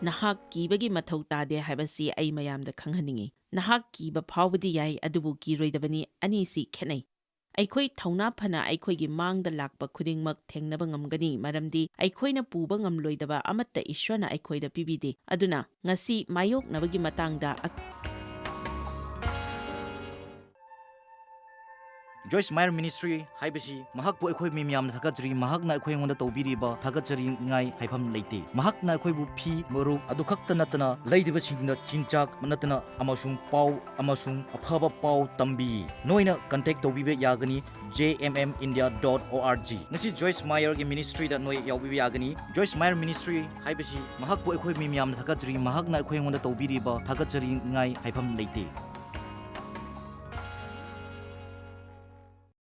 ꯅꯍꯥꯛ ꯀꯤꯕꯒꯤ ꯃꯊꯧ ꯇꯥꯗꯦ ꯍꯥꯏꯕꯁꯤ ꯑꯩ ꯃꯌꯥꯝꯗ ꯈꯪꯍꯟꯅꯤꯡꯏ꯫ ꯅꯍꯥꯛ ꯀꯤꯕ ꯐꯥꯎꯕꯗꯤ ꯌꯥꯏ, ꯑꯗꯨꯕꯨ ꯀꯤꯔꯣꯏꯗꯕꯅꯤ, ꯑꯅꯤꯁꯤ ꯈꯦꯠꯅꯩ꯫ ꯑꯩꯈꯣꯏ ꯊꯧꯅꯥ ꯐꯅ ꯑꯩꯈꯣꯏꯒꯤ ꯃꯥꯡꯗ ꯂꯥꯛꯄ ꯈꯨꯗꯤꯡꯃꯛ ꯊꯦꯡꯅꯕ ꯉꯝꯒꯅꯤ, ꯃꯔꯝꯗꯤ ꯑꯩꯈꯣꯏꯅ ꯄꯨꯕ ꯉꯝꯂꯣꯏꯗꯕ ꯑꯃꯠꯇ ꯏꯁ꯭ꯋꯔꯅ ꯑꯩꯈꯣꯏꯗ ꯄꯤꯕꯤꯗꯦ꯫ ꯑꯗꯨꯅ ꯉꯁꯤ ꯃꯥꯌꯣꯛꯅꯕꯒꯤ ꯃꯇꯥꯡꯗ ꯑꯛ- Joyce Meyer Ministry ꯍꯥꯏꯕꯁꯤ ꯃꯍꯥꯛꯄꯨ ꯑꯩꯈꯣꯏ ꯃꯤ ꯃꯌꯥꯝꯅ ꯊꯥꯒꯠꯆꯔꯤ꯫ ꯃꯍꯥꯛꯅ ꯑꯩꯈꯣꯏ ꯑꯩꯉꯣꯟꯗ ꯇꯧꯕꯤꯔꯤꯕ ꯊꯥꯒꯠꯆꯔꯤꯉꯥꯏ ꯍꯥꯏꯐꯝ ꯂꯩꯇꯦ꯫ ꯃꯍꯥꯛꯅ ꯑꯩꯈꯣꯏꯕꯨ ꯐꯤ, ꯃꯔꯨꯞ ꯑꯗꯨ ꯈꯛꯇ ꯅꯠꯇꯅ ꯂꯩꯔꯤꯕꯁꯤꯡꯗ ꯆꯤꯟꯖꯥꯛ ꯅꯠꯇꯅ ꯑꯃꯁꯨꯡ ꯄꯥꯎ ꯑꯃꯁꯨꯡ ꯑꯐꯕ ꯄꯥꯎ ꯇꯝꯕꯤ꯫ ꯅꯣꯏꯅ contact ꯇꯧꯕꯤꯕ ꯌꯥꯒꯅꯤ J M M India dot O R G꯫ ꯉꯁꯤ Joyce Meyerꯒꯤ ministryꯗ ꯅꯣꯏ ꯌꯥꯎꯕꯤꯕ ꯌꯥꯒꯅꯤ꯫ Joyce Meyer Ministry ꯍꯥꯏꯕꯁꯤ ꯃꯍꯥꯛꯄꯨ ꯑꯩꯈꯣꯏ ꯃꯤ ꯃꯌꯥꯝꯅ ꯊꯥꯒꯠꯆꯔꯤ꯫ ꯃꯍꯥꯛꯅ ꯑꯩꯈꯣꯏ ꯑꯩꯉꯣꯟꯗ ꯇꯧꯕꯤꯔꯤꯕ ꯊꯥꯒꯠꯆꯔꯤꯉꯥꯏ ꯍꯥꯏꯐꯝ ꯂꯩꯇꯦ꯫